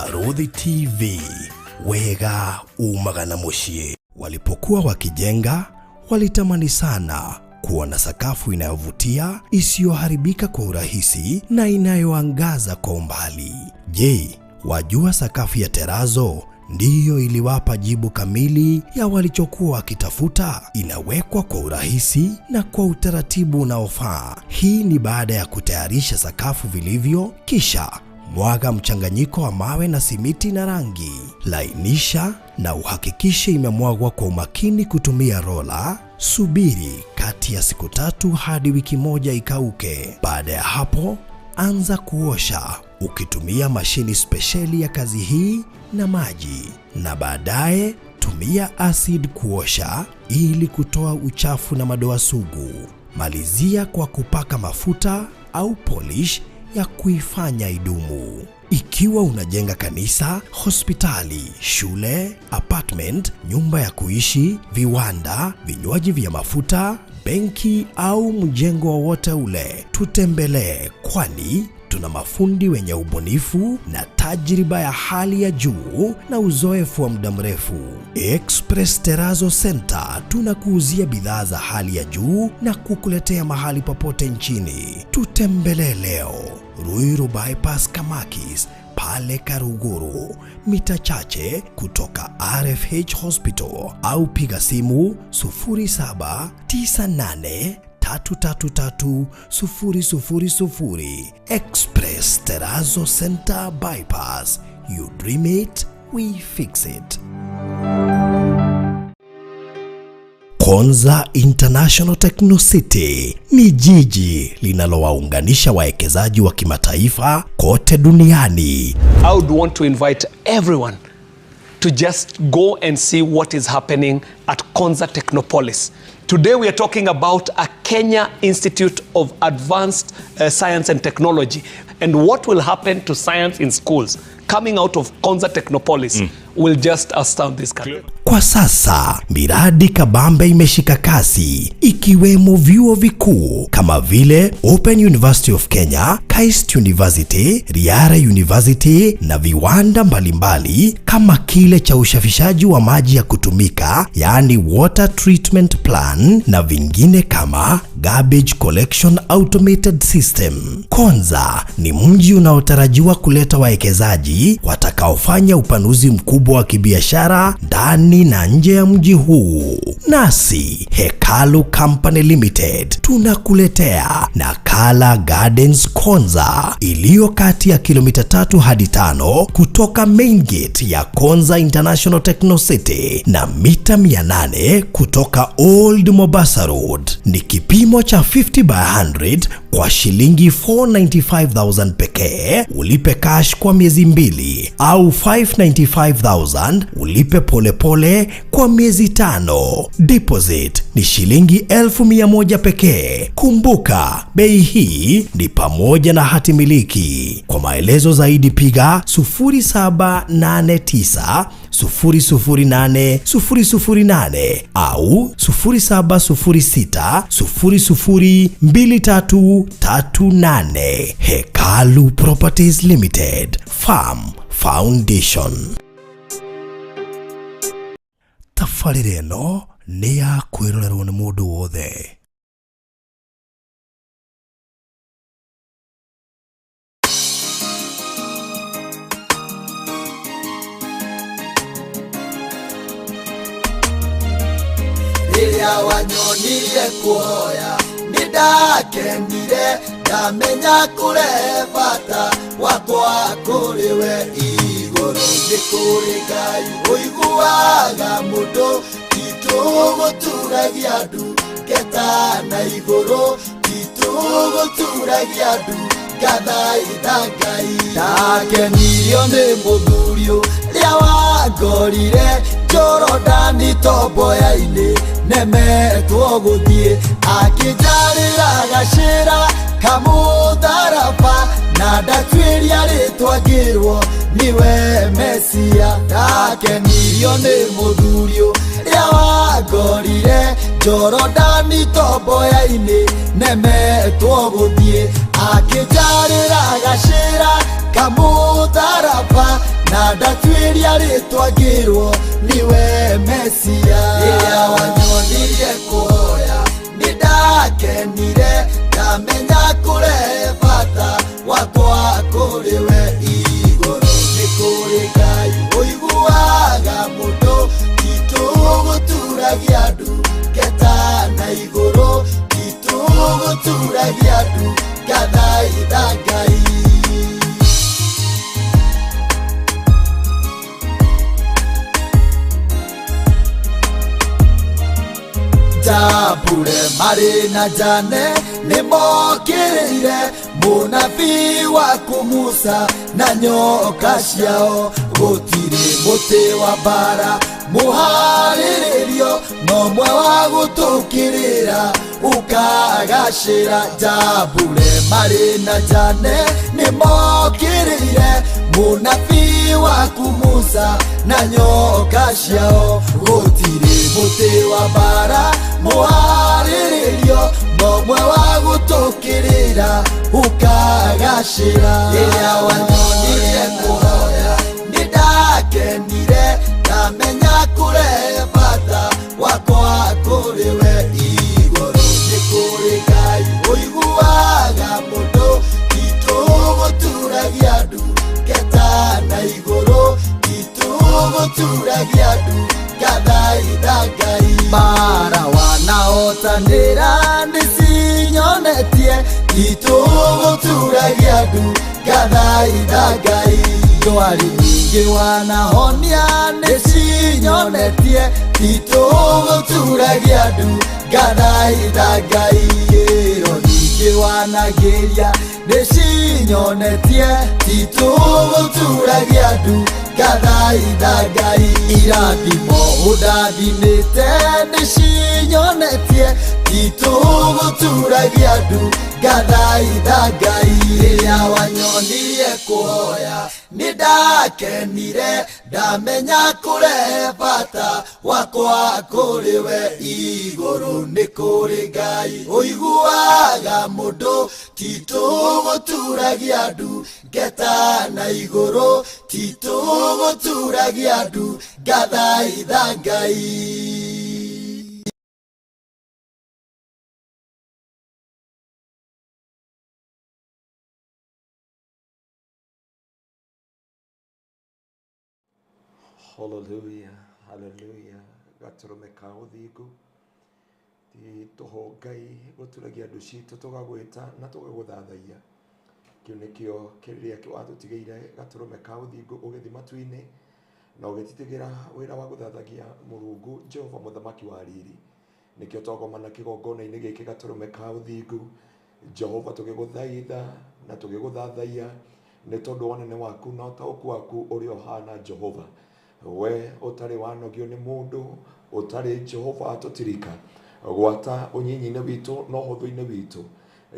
Barũthi TV, wega umaga na mũciĩ. Walipokuwa wakijenga, walitamani sana kuwa na sakafu inayovutia, isiyoharibika kwa urahisi na inayoangaza kwa umbali. Je, wajua sakafu ya terazo ndiyo iliwapa jibu kamili ya walichokuwa wakitafuta? Inawekwa kwa urahisi na kwa utaratibu unaofaa. Hii ni baada ya kutayarisha sakafu vilivyo, kisha mwaga mchanganyiko wa mawe na simiti na rangi. Lainisha na uhakikishe imemwagwa kwa umakini kutumia rola. Subiri kati ya siku 3 hadi wiki 1 ikauke. Baada ya hapo, anza kuosha ukitumia mashini spesheli ya kazi hii na maji, na baadaye tumia acid kuosha ili kutoa uchafu na madoa sugu. Malizia kwa kupaka mafuta au polish ya kuifanya idumu. Ikiwa unajenga kanisa, hospitali, shule, apartment, nyumba ya kuishi, viwanda, vinywaji vya mafuta, benki au mjengo wowote ule, tutembelee, kwani tuna mafundi wenye ubunifu na tajriba ya hali ya juu na uzoefu wa muda mrefu. Express Terrazzo Center tunakuuzia bidhaa za hali ya juu na kukuletea mahali popote nchini. Tutembelee leo Ruiru Bypass Kamakis pale Karuguru, mita chache kutoka RFH Hospital, au piga simu 0798 333 000. Express Terrazzo Center Bypass. You dream it, we fix it. Konza International Techno City ni jiji linalowaunganisha wawekezaji wa kimataifa kote duniani. I would want to invite everyone to just go and see what is happening at Konza Technopolis. Today we are talking about a Kenya Institute of Advanced Science and Technology and what will happen to science in schools coming out of Konza Technopolis will just astound this country. Kwa sasa miradi kabambe imeshika kasi, ikiwemo vyuo vikuu kama vile Open University of Kenya, KAIST University, Riara University na viwanda mbalimbali kama kile cha usafishaji wa maji ya kutumika, yaani water treatment plant, na vingine kama garbage collection automated system. Konza ni mji unaotarajiwa kuleta wawekezaji watakaofanya upanuzi mkubwa wa kibiashara ndani na nje ya mji huu. Nasi Hekalu Company Limited tunakuletea Nakala Gardens Konza iliyo kati ya kilomita 3 hadi 5 kutoka main gate ya Konza International Techno City na mita 800 kutoka Old Mombasa Road. Ni kipimo cha 50 by 100 kwa shilingi 495,000 pekee, ulipe cash kwa miezi 2, au 595,000 ulipe polepole kwa miezi 5. Deposit ni shilingi 1,100 pekee. Kumbuka, bei hii ni pamoja na hati miliki. Kwa maelezo zaidi piga 0789 008 008 au 0706 002338. Hekalu Properties Limited, Farm Foundation. Tabarĩra ĩno nĩ ya kwĩrorerwo nĩ mũndũ wothe. Rĩrĩa wanyonirie kuoya nĩndakenire, ndamenya kũrehe bata wakwa kũrĩ we igũrũ. Nĩ kũrĩ Ngai ũiguaga mũndũ, titũgũturagia ndu ngeta na igũrũ, titũgũturagia ndu ngathaitha Ngai. Ndakenirio nĩ mũthuri ũrĩa wangorire Jorodani tomboya-inĩ, nemetwo gũthiĩ, akĩnjarĩra gacĩra kamũtharaba, na ndatuĩria rĩtwa ngĩrwo nĩwe Mesia. Ndakenirio nĩ mũthuri ũrĩa wangorire Jorodani tomboya-inĩ, nemetwo gũthiĩ, akĩnjarĩra gacĩra kamũtharaba, na Ngĩria rĩtwa ngĩrwo niwe Mesia. Rĩrĩa wanyonirie kũhoya nĩ ndakenire, ndamenya kũrehe bata wakwa kũrĩ we. Igũrũ nĩ kũrĩ Ngai ũiguaga mũndũ, titũgũturagia ndu ngeta na igũrũ, titũgũturagia ndu ngathaitha Ngai. Jambure marĩ na Jane nĩ mokĩrĩire mũnabii waku Musa na nyoka ciao. Gũtirĩ mũtĩ wa mbara mũharĩrĩrio, no mwe wa gũtũkĩrĩra ũkagacĩra. Jambure marĩ na Jane nĩ mokĩrĩire mũnabii waku Musa na nyoka ciao. Gũtirĩ mũtĩ wa mbara mũharĩrĩrio, no mwe wa gũtũkĩrĩra ũkagacĩra. Rĩrĩa wanyonirie kũhoya nĩ ndakenire, ndamenya kũrehe bata wakwa kũrĩ we. Igũrũ nĩ kũrĩ Ngai ũiguaga mũndũ, titũgũturagia ndu ngeta na igũrũ, titũgũturagia ndu ngathaitha Ngai. Mbara wanahotanĩra nĩ cinyonetie, titũgũturagia ndu ngathaitha Ngai. Ndwari nyingĩ wanahonia nĩ cinyonetie, titũgũturagia ndu ngathaitha Ngai. Ĩro nyingĩ wanagĩria nĩ cinyonetie, titũgũturagia ndu ngathaitha Ngai. Irathimo ũndathimĩte nĩ cinyonetie, titũgũturagia ndu ngathaitha Ngai. Rĩrĩa wanyonirie kũhoya nĩ ndakenire, ndamenya kũrehe bata wakwa kũrĩ we. Igũrũ nĩ kũrĩ Ngai ũiguaga mũndũ, titũgũturagia ndu ngeta na igũrũ, titũgũturagia ndu ngathaitha Ngai. Hallelujah, hallelujah. Gatũrũme ka ũthingu ti tũhũ Ngai gũturagia andũ citũ, tũgagwĩta na tũgagũthathaiya. Kĩu nĩkĩo kĩrĩa watũtigĩire, gatũrũme ka ũthingu, ũgĩthiĩ matu-inĩ na ũgĩtitigĩra wĩra wa gũthathagia Mũrungu Jehova mũthamaki wa riri. Nĩkĩo twagomana kĩgongona-inĩ gĩkĩ, gatũrũme ka ũthingu Jehova, tũgĩgũthaitha na tũgĩgũthathaiya nĩ tondũ wa ũnene waku na ũtaũku waku ũrĩa ũhana. Jehova, we ũtarĩ wanogio nĩ mũndũ, ũtarĩ Jehova tũtirika gwata ũnyinyi-inĩ witũ na ũhũthũ-inĩ witũ.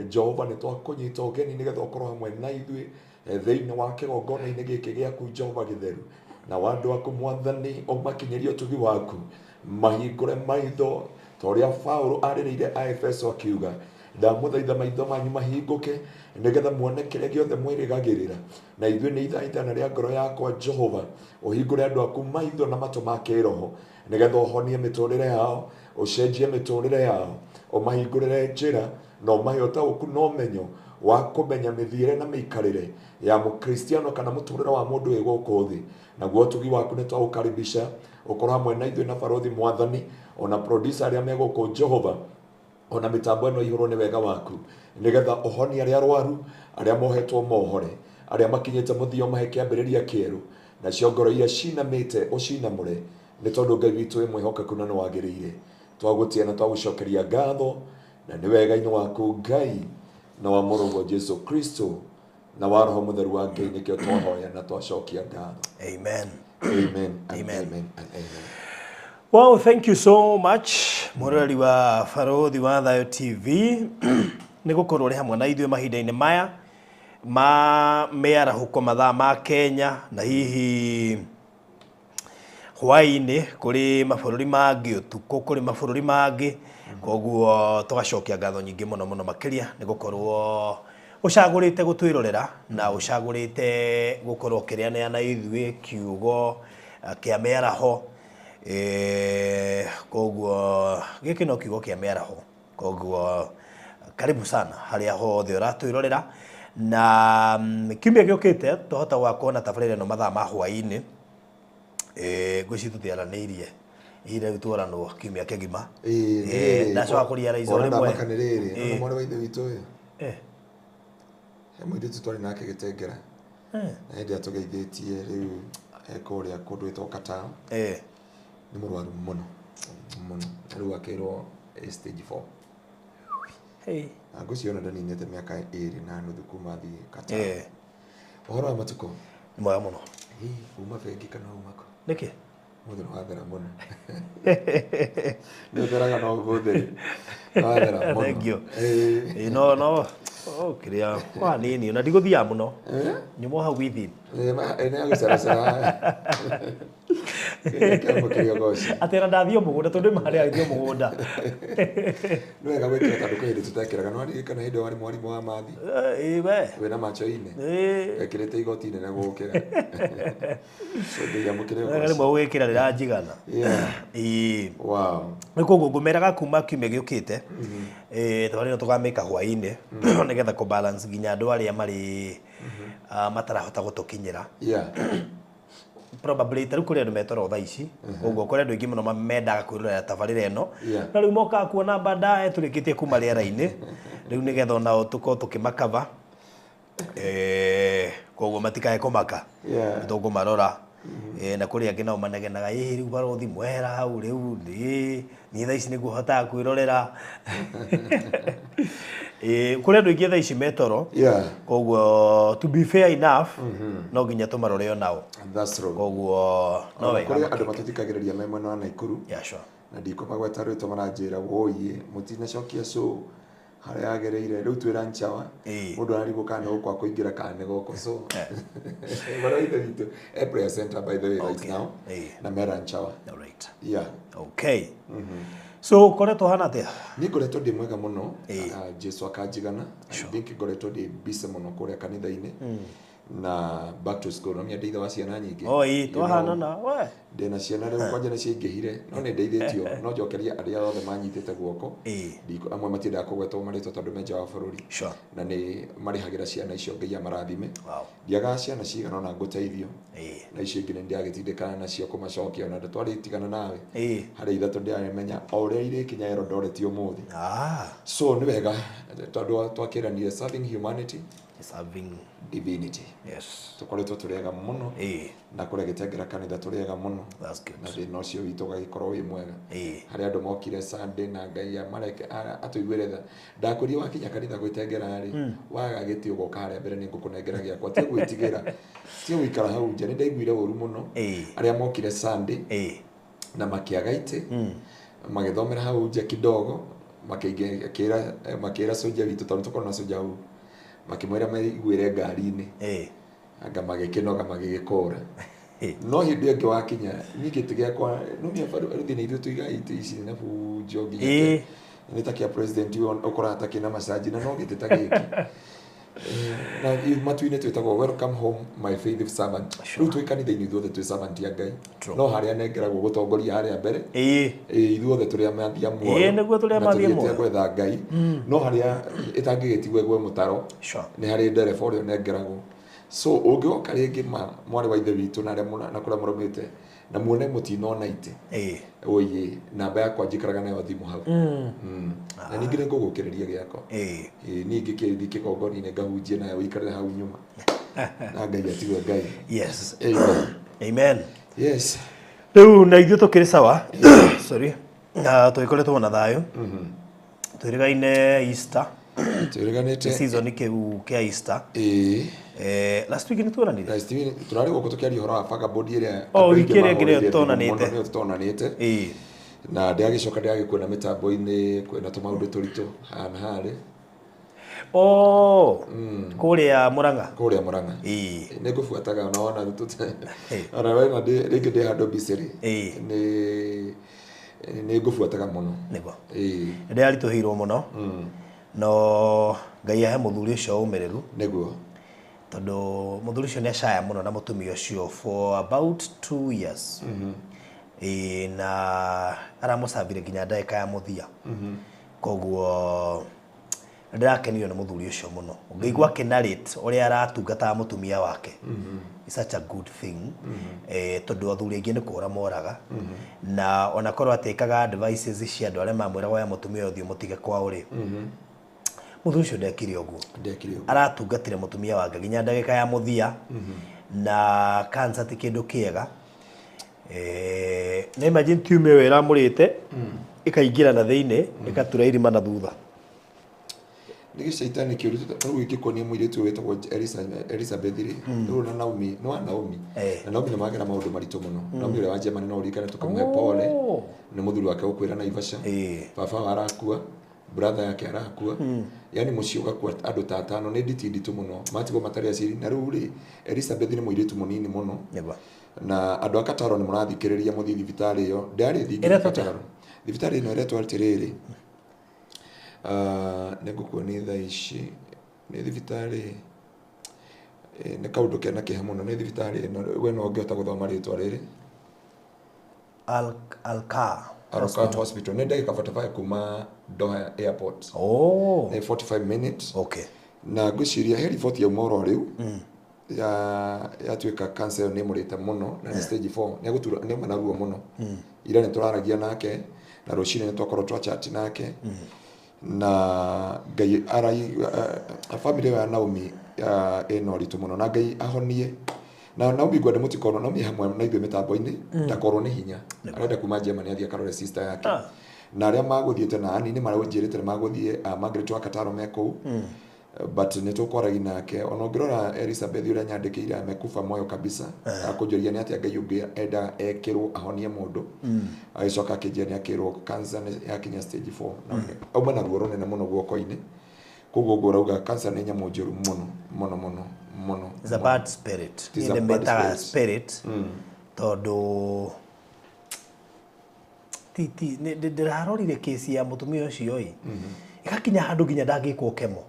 Jehova, nĩ twakũnyita ũgeni nĩgetha ũkorwo hamwe na ithuĩ thĩinĩ wa kĩgongona-inĩ gĩkĩ gĩaku Jehova gĩtheru, na wandũ aku Mwathani ũmakinyĩrie ũtugi waku, mahingũre maitho ta ũrĩa Paulo arĩrĩire Aefeso akiuga, ndamũthaitha maitho manyu mahingũke nĩgetha muone kĩrĩa gĩothe mwĩrĩgagĩrĩra. Na ithuĩ nĩ ithaithana rĩa ngoro yakwa, Jehova, ũhingũre andũ aku maitho na matũ ma kĩroho nĩgetha ũhonie mĩtũrĩre yao, ũcenjie mĩtũrĩre yao, ũmahingũrĩre njĩra na ũmahe ũtaũku na ũmenyo wa kũmenya mĩthiĩre na mĩikarĩre ya mũkristiano kana mũtũrĩre wa mũndũ wĩ gũkũ thĩ. Naguo ũtugi waku nĩ twaũkaribisha ũkorwo hamwe na ithuĩ na barothi Mwathani, ona producer arĩa me gũkũ Jehova, ona mĩtambo ĩno ihũrwo nĩ wega waku, nĩgetha ũhonie arĩa arwaru, arĩa mohetwo mohore, arĩa makinyĩte mũthia ũmahe kĩambĩrĩria kĩerũ, nacio ngoro iria cinamĩte ũcinamũre, nĩ tondũ Ngai witũ wĩ mwĩhokeku na nĩ wagĩrĩire. Twagũtia na twagũcokeria ngatho, na nĩ wega-inĩ waku Ngai na wa mũrũguo Jesu Kristo na wa Roho Mũtheru wa Ngai nĩkĩo twahoya na twacokia ngatho. Amen. Amen and Amen. amen and amen. Wow, thank you so much mũroreri wa Barothi wa Thayo TV nĩ gũkorwo ũrĩ hamwe na ithuĩ mahinda-inĩ maya ma mĩarahũko mathaa ma Kenya, na hihi hwaĩ-inĩ kũrĩ mabũrũri mangĩ, ũtukũ kũrĩ mabũrũri mangĩ. Koguo tũgacokia ngatho nyingĩ mũno mũno makĩria nĩ gũkorwo Ũcagũrĩte gũtwĩrorera na ũcagũrĩte gũkorwo ũkĩrĩanĩra na ithuĩ kiugo kĩa mĩaraho. Koguo gĩkĩ no kiugo kĩa mĩaraho, koguo karibu sana harĩa hothe ũratwĩrorera na kiumia gĩũkĩte twahota gũgakorwo na tabarĩra ĩno mathaa ma hwaĩ-inĩ. Ngwĩciria tũtiaranĩirie ihinda rĩu tworanwo kiumia kĩgima. Ndacoka kũriaraiza rĩmwe rĩmwe. Ndamaka nĩ rĩrĩ ona mwarĩ wa ithe witũ ũyũ he mũirĩtu twarĩ nake gĩtengera na hĩndĩ ĩrĩa tũgeithĩtie rĩu kũrĩa kũndũ gwĩtagwo Qatar. Nĩ mũrwaru mũno mũno, rĩu akĩrwo stage 4. Hey. Na ngwĩciria ona ndaninĩte mĩaka 2.5 kuma athiĩ Qatar. Ũhoro wa matukũ? Nĩ mwega mũno. Uma bengi kana uma kũ? Nĩkĩ? Mũthĩ nĩ wathera mũno. Nĩ ũtheraga no ũmũthĩ. Nĩ wathera mũno. Thank you. No no kĩrĩa kwa nini ona ndigũthiaga mũno. Nyuma hau within. Nĩ agũceracera. Kĩamũkĩria ũgoci. Atĩ ona ndathiĩ mũgũnda tondũ nĩ marĩa athiĩ mũgũnda. Nĩ wega gwĩkĩra tondũ kwĩ hĩndĩ tũtekĩraga. Nĩ waririkana hĩndĩ ĩyo warĩ mwarimũ wa mathi? Ĩĩ we. Wĩna macho-inĩ. Wekĩrĩte igoti inene gũgũkĩra. So Ngai amũkĩre Wega ũgoci. rĩmwe gũgĩkĩra rĩranjigana. Ĩĩ. Wow. Nĩ koguo ngũmeraga kuma kiumia gĩũkĩte tabarĩra ĩno tũkamĩka hwaĩ-inĩ nĩgetha kũ balance nginya andũ arĩa marĩ matarahota gũtũkinyĩra. Probably ta rĩu kũrĩ andũ metoro thaa ici, koguo kũrĩ andũ aingĩ mũno mendaga kwĩrorera tabarĩra ĩno. Na rĩu mokaga kuona baadaye tũrĩkĩtie kuma rĩera-inĩ, rĩu nĩgetha onao tũkorwo tũkĩmakava. Koguo matikae kũmaka. Tũkũmarora. Na kũrĩ angĩ nao manegenaga ĩ rĩu barothi mwehera hau rĩu niĩ thaa ici nĩguo hotaga kwĩrorera. Kũrĩ andũ aingĩ thaa ici metoro. Koguo to be fair enough no nginya tũmarore onao. That's true. Koguo no wega. Kũrĩ andũ matũthikagĩrĩria me mwena wa Naikuru. Yeah, sure. Na ndikũmagweta rĩtwa maranjĩra woiĩ mũtinacokia show harĩa yagĩrĩire rĩu twĩra nchawa mũndũ ararigwo kana nĩ gũkwa kũingĩra kana nĩ gũkũ so mwarĩ wa ithe witũ e prayer center by the way right now na mera nchawa. All right. Yeah. Okay. So ũkoretwo hana atĩa? Niĩ ngoretwo ndĩ mwega mũno. Jesu akanjigana. I think ngoretwo ndĩ busy mũno kũrĩa kanitha-inĩ na back to school. No ndeithe wa ciana nyingĩ. Oh, ĩĩ twahanana we. Ndĩna ciana rĩu kwanja nĩ ciaingĩhire no nĩ ndeithĩtio no njokerie arĩa othe manyitĩte guoko. Amwe matiendaga kũgwetwo marĩtwa tondũ me nja wa bũrũri. Na nĩ marĩhagĩra ciana icio Ngai amarathime. Ndiagaga ciana cigana ona ngũteithio. Na icio ingĩ nĩ ndĩragĩtindĩkana nacio kũmacokia ona twarĩtigana nawe. Harĩ ithatũ ndĩramenya o ũrĩa irĩkinya Eldoret ũmũthĩ. So nĩ wega tondũ twakĩranire serving humanity, serving divinity. Yes. Tũkoretwo tũrĩega mũno. Na kũrĩa gĩtengera kanitha tũrĩega mũno. That's good. Na thĩna ũcio witũ ũgagĩkorwo wĩ mwega. Harĩa andũ mokire Sunday na Ngai amareke atũiguĩre tha. Ndakwĩrire wakinya kanitha gwĩtengera rĩ, waga gĩtĩ ũgoka harĩa mbere nĩ ngũkũnengera gĩakwa. Tiga gwĩtigĩra. Tiga gũikara hau nja. Nĩ ndaiguire ũru mũno. Arĩa mokire Sunday na makĩaga itĩ, magĩthomera hau nja kidogo, makĩra soja witũ tondũ tũkorwo na soja hau, makĩmwĩra meiguĩre ngari-inĩ. Anga magĩkĩnoga magĩgĩkũra. No hĩndĩ ĩngĩ wakinya niĩ gĩtĩ gĩakwa numia baruthi nĩ ithuĩ tũigaga itĩ ici na bunjo nginya nĩ ta kĩa president ũkoraga ta kĩna macaji na no gĩtĩ ta gĩkĩ. Na matu-inĩ twĩtagwo welcome home my faithful servant. Rĩu twĩ kanitha-inĩ ithuothe twĩ servant ya Ngai. No harĩa anengeragwo gũtongoria harĩa mbere. Ithuothe tũrĩ amathi a muoyo. Nĩguo tũrĩ amathi a Na tũthiĩte muoyo. gwetha Ngai. No harĩa ĩtangĩgĩtigwo ĩgwe mũtaro. Nĩ harĩ ndereba ũrĩa ũnengeragwo. So ũngĩoka rĩngĩ mwarĩ wa ithe witũ na arĩa na kũrĩa mũrũmĩte na muone mũtinona itĩ. Oye, namba yakwa njikaraga nayo thimũ hau. Na ningĩ nĩ ngũgũkĩrĩria gĩakwa. Niĩ ngĩkĩrĩria kĩgongona-inĩ ngahunjie nayo ũikarĩre hau nyuma. Na Ngai atigwe Ngai. Yes. Amen. Amen. Yes. Rĩu na ithuĩ tũkĩrĩ sawa. Sorry. Na tũgĩkoretwo na thayũ. Twĩrĩgaine Easter. Twĩrĩganĩte season kĩu kĩa Easter. Last week nĩ tuonanire. Last week turarĩ gũkũ tũkĩaria ũhoro wa vagabond ĩrĩa Oh, wiki ĩrĩa ĩngĩ nĩyo tuonanĩte. nĩyo tuonanĩte. Na ndĩragĩcoka ndĩragĩkuona mĩtambo-inĩ kwĩna tũmaũndũ tũritũ haha na harĩ. Oh, kũrĩa Murang'a. Kũrĩa Murang'a. Nĩ ngũbuataga ona wona ona wena rĩngĩ ndĩ handũ busy rĩ. Nĩ ngũbuataga mũno. Nĩguo. Ndĩraritũhĩirwo mũno. No Ngai ahe mũthuri ũcio ũmĩrĩru. Nĩguo. Tondũ mũthuri ũcio nĩ acaya mũno na mũtumia ũcio for about 2 years. Ĩĩ, na aramũcabire nginya ndagĩka ya mũthia. Koguo ndĩrakenirio nĩ mũthuri ũcio mũno ũngĩigua akĩnarrate ũrĩa aratungataga mũtumia wake. It's such a good thing, tondũ athuri aingĩ nĩ kũra moraga, na ona korwo atĩkaga advices cia andũ arĩa mamwĩraga oya mũtumia ũthiĩ mũtige kwao rĩ, mũthuri ũcio ndekire ũguo. Ndekire ũguo. Aratungatire mũtumia wake nginya ndagĩka ya mũthia, na cancer ti kĩndũ kĩega. Na imagine tumor ĩyo ĩramũrĩte ĩkaingĩra na thĩinĩ, ĩgatura irima na thutha. Nĩ gĩcaitani kĩũru. Rĩu ingĩkuonia mũirĩtu ũyũ wĩtagwo Elizabeth rĩ, rĩu na Naomi, nĩ wa Naomi. Na Naomi nĩ magera maũndũ maritũ mũno. Naomi ũrĩa wa Germany, no ũririkane tũkĩmũhe pole nĩ mũthuri wake gũkwĩra Naivasha. Baba wao arakua, brother yake arakua, yani mũciĩ ũgakua andũ ta atano. Nĩ nditi nditũ mũno, matigwo matarĩ aciri. Na rĩu rĩ, Elizabeth nĩ mũirĩtu mũnini mũno. Na andũ a Kataro nĩ mũrathikĩrĩria, mũthiĩ thibitarĩ ĩyo ndarĩ thingi. Ĩretwo atĩa? Kataro thibitarĩ ĩno ĩretwo atĩrĩrĩ, nĩ ngũkuonia thaa ici. Nĩ thibitarĩ, nĩ kaũndũ kena kĩeha mũno. Nĩ thibitarĩ ĩno, we no ũngĩhota gũthoma rĩtwa rĩrĩ? Alka. Aroka Hospital. Nĩ ndagĩka 45 kuma Doha Airport. Nĩ 45 minutes. Na ngwĩciria he riboti yauma oro rĩu ya yatuĩka cancer ĩyo nĩ ĩmũrĩte mũno na nĩ stage 4. Nĩ egũtura, nĩ auma na ruo mũno. Ira nĩ tũraragia nake na rũcinĩ nĩ twakorwo twa chat nake, na Ngai arai family ĩyo ya Naomi ĩna ũritũ mũno, na Ngai ahonie. Na Naomi, ngwenda mũtikorwo Naomi hamwe na ithuĩ mĩtambo-inĩ, ndakorwo nĩ hinya. Arenda kuma Germany athiĩ akarore sister yake. Na arĩa magũthiĩte na ani nĩ maranjĩrĩte nĩ magũthiĩ, Margaret wa Kataro me kũu, but nĩ tũkwaragia nake. Ona ũngĩrora Elizabeth ũrĩa nyandĩkĩire, amekufa moyo kabisa, akũnjũria nĩ atĩa Ngai ũngĩ enda ekĩrwo ahonie mũndũ. Agĩcoka akĩnjĩra nĩ akĩrwo cancer nĩ yakinya stage 4 na auma na ruo rũnene mũno guoko-inĩ. Koguo ũguo ũrauga, cancer nĩ nyamũ njũru mũno mũno mũno mũno. It's a bad spirit. It is a Niĩ bad ndĩmĩtaga spirit. spirit, tondũ ti ndĩrarorire kesi ya mũtumia ũcio ĩ, ĩgakinya handũ nginya ndangĩkwo chemo.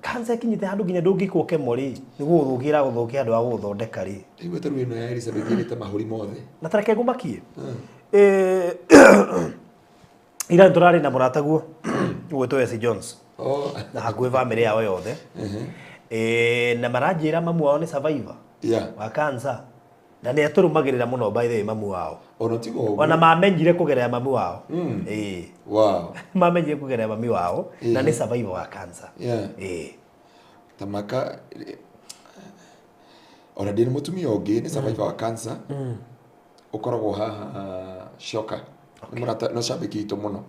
Cancer ĩkinyĩte handũ nginya ndũngĩkwo chemo rĩ, nĩ gũgũthũkia ĩragũthũkia handũ ha gũgũthondeka rĩ. Igua ta rĩu ĩno ya Elizabeth ĩrĩte mahũri mothe. Na tareke ngũmakie. Ira nĩ tũrarĩ na mũrataguo ũgwĩtwo Essie Jones na hakuhĩ bamĩrĩ yao yothe. Na maranjĩra mamu wao nĩ survivor wa cancer, na nĩ atũrũmagĩrĩra mũno, by the way, mamu wao. Ona tiga ũguo. Ona mamenyire kũgerera mamu wao. Ĩĩ. Mamenyire kũgerera mami wao na nĩ survivor wa cancer. Ĩĩ. Tamaka ona ndĩ na mũtumia ũngĩ nĩ survivor wa cancer, ũkoragwo haha Shoka. Nĩ mũrata no cambĩki witũ mũno,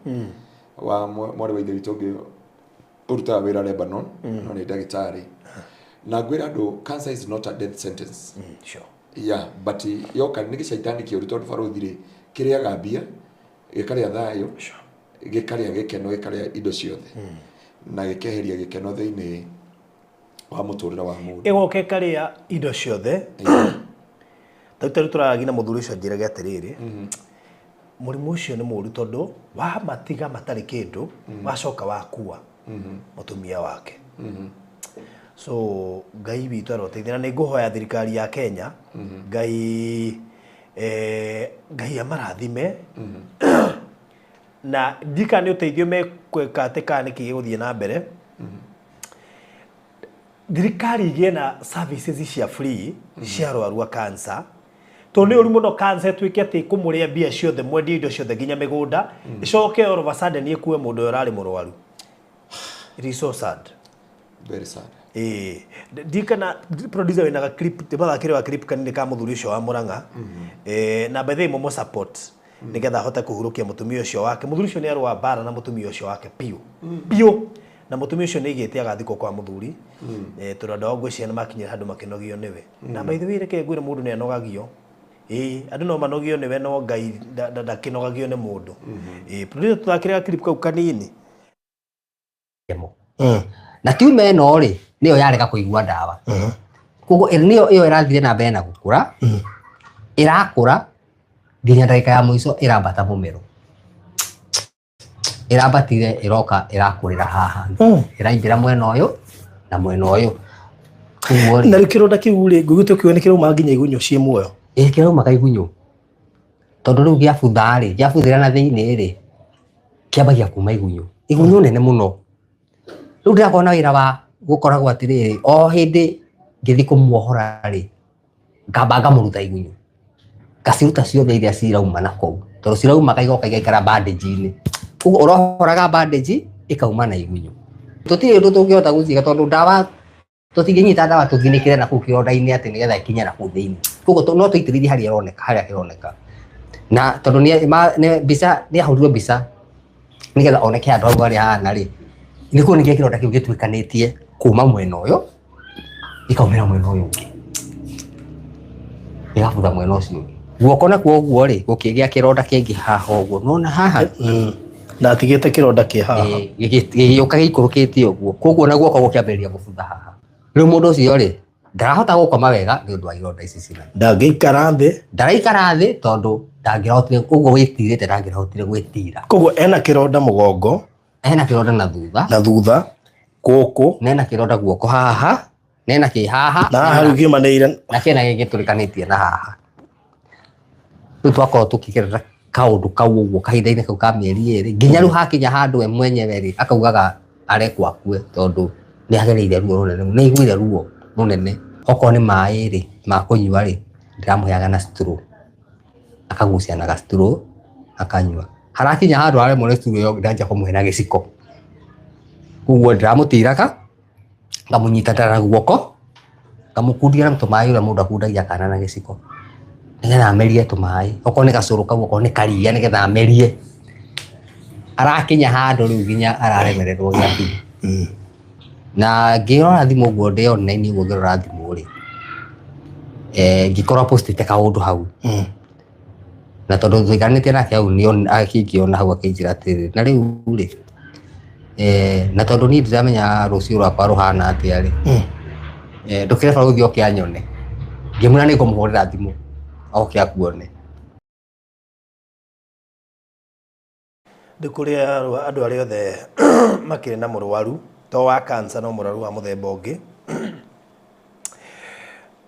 wa mwarĩ wa ithe witũ ũngĩ ũrutaga wĩra Lebanon, no nĩ ndagĩtarĩ. Na ngwĩra andũ, cancer is not a death sentence. Yeah, but yoka nĩ gĩcaitani kĩũru, tondũ barũthi rĩ, kĩrĩaga mbia, gĩkarĩa thayũ, gĩkarĩa gĩkeno, gĩkarĩa indo ciothe, na gĩkeheria gĩkeno thĩinĩ wa mũtũrĩre wa mũndũ. Ĩgoka ĩkarĩa indo ciothe. Tarĩu tũraragia na mũthuri ũcio, anjĩrage atĩrĩrĩ, mũrimũ ũcio nĩ mũũru tondũ wamatiga matarĩ kĩndũ, wacoka wakua mũtumia wake. So Ngai witũ aroteithia, na nĩ ngũhoya thirikari ya Kenya, Ngai Ngai amarathime, na ndika nĩ ũteithio mekwĩka atĩ kana nĩkĩ gĩgũthiĩ na mbere, thirikari igĩe na services cia free cia arwaru a cancer, tondũ nĩ ũru mũno cancer ĩtuĩke atĩ kũmũrĩa mbia ciothe, mwendie indo ciothe nginya mĩgũnda, ĩcoke all of a sudden ĩkue mũndũ ũyũ ũrarĩ mũrwaru. It is so sad. Very sad. Ĩĩ, ndikana producer wĩna ga clip, ndĩmathakĩre wa clip kanini ka mũthuri ũcio wa Murang'a. Na by the way, mũmũ support nĩgetha ahote kũhurũkia mũtumia ũcio wake. Mũthuri ũcio nĩ arũa mbara na mũtumia ũcio wake biũ biũ, na mũtumia ũcio nĩ aigĩte agathikwo kwa mũthuri, tondũ andũ ao ngwĩciria nĩ makinyire handũ makĩnogio nĩwe. Na by the way, reke ngwĩre, mũndũ nĩ anogagio. Ĩĩ, andũ no manogio nĩwe, no Ngai ndakĩnogagio nĩ mũndũ. Ĩĩ, producer, tũthakĩre ga clip kau kanini. Chemo na tiuma ĩno rĩ, nĩyo yarega kũigua ndawa, koguo nĩyo ĩyo ĩrathire na mbere na gũkũra, ĩrakũra nginya ndagĩka ya mũico ĩrambata mũmero. Ĩrambatire ĩroka ĩrakũrĩra haha. Ĩraingĩra mwena ũyũ na mwena ũyũ. Ũguo rĩ. Na rĩu kĩronda kĩu rĩ, ngũigua tũkiuga nĩ kĩrauma nginya igunyũ ciĩ muoyo. Ĩĩ kĩraumaga igunyũ. Tondũ rĩu gĩabutha rĩ, gĩabuthĩra na thĩinĩ rĩ, kĩambagia kuma igunyũ. Igunyũ nene mũno. Rĩu ndĩrakorwo na wĩra wa gũkoragwo atĩrĩrĩ, o hĩndĩ ngĩthiĩ kũmuohora rĩ, ngamba ngamũruta igunyũ. Ngaciruta ciothe iria cirauma na kũu. Tondũ ciraumaga igoka igaikara bandage-inĩ. Koguo ũrohoraga bandage ĩkauma na igunyũ. Tũtirĩ ũndũ tũngĩhota gũciĩka tondũ ndawa tũtingĩnyita ndawa tũthinĩkĩre na kũu kĩronda-inĩ atĩ nĩgetha ĩkinye na kũu thĩinĩ. Koguo no tũitĩrĩrie harĩa ĩroneka, harĩa ĩroneka. Na tondũ nĩ mbica, nĩ ahũrirwo mbica nĩgetha oneke handũ hau harĩa hahana rĩ, nĩkuo nĩkĩo kĩronda kĩu gĩtuĩkanĩtie kuma mwena ũyũ gĩkaumĩra mwena ũyũ ũngĩ, gĩgabutha mwena ũcio ũngĩ. Guoko nakuo ũguo rĩ, gũkĩgĩa kĩronda kĩngĩ haha ũguo, nĩwona haha? Na atigĩte kĩronda kĩ haha. Gĩgĩũka gĩikũrũkĩte ũguo, koguo na guoko gũkĩambĩrĩria gũbutha haha. Rĩu mũndũ ũcio rĩ, ndarahota gũkoma wega nĩ ũndũ wa ironda ici cina. Ndangĩikara thĩ. Ndaraikara thĩ tondũ ndangĩrahotire, ũguo wĩtirĩte ndangĩrahotire gwĩtira. Koguo ena kĩronda mũgongo. Ena kĩronda na thutha. Na thutha, gũkũ. Na ena kĩronda guoko haha, na ena kĩ haha. Na haha rĩu kĩmanĩire. Na kĩna gĩgĩtũrĩkanĩtie na haha. Rĩu twakorwo tũkĩgerera kaũndũ kau ũguo kahinda-inĩ kau ka mĩeri ĩrĩ, nginya rĩu hakinya handũ we mwenyewe rĩ, akaugaga arekwo akue tondũ nĩ agereire ruo rũnene, nĩ aiguire ruo rũnene. Okorwo nĩ maĩ rĩ, ma kũnyua rĩ, ndĩramũheaga na straw. Akagucia na ga straw, akanyua. Harakinya handũ aremwo nĩ straw ĩyo, ndanjia kũmũhe na gĩciko. Koguo ndĩramũtiraga, ngamũnyita na guoko, ngamũkundia na tũmaĩ ũrĩa mũndũ akundagia kana na gĩciko. Nĩgetha amerie tũmaĩ. Okorwo nĩ gacũrũ kau, okorwo nĩ karia, nĩgetha amerie. Arakinya handũ rĩu nginya araremererwo gĩakinya. Na ngĩrora thimũ ũguo ndĩ online ũguo ngĩrora thimũ rĩ, ngĩkorwo postĩte kaũndũ hau. Na tondũ tũikaranĩtie nake hau akĩngĩona hau akĩnjĩra atĩrĩrĩ, na rĩu rĩ, na tondũ niĩ ndiramenya rũciũ rwakwa rũhana atĩa rĩ, ndũkĩre barũthi oke anyone. Ngĩmwĩra nĩ ngũmũhũrĩra thimũ oke akuone. Nĩ kũrĩ andũ arĩa othe makĩrĩ na mũrwaru to wa cancer no mũrwaru wa mũthemba ũngĩ.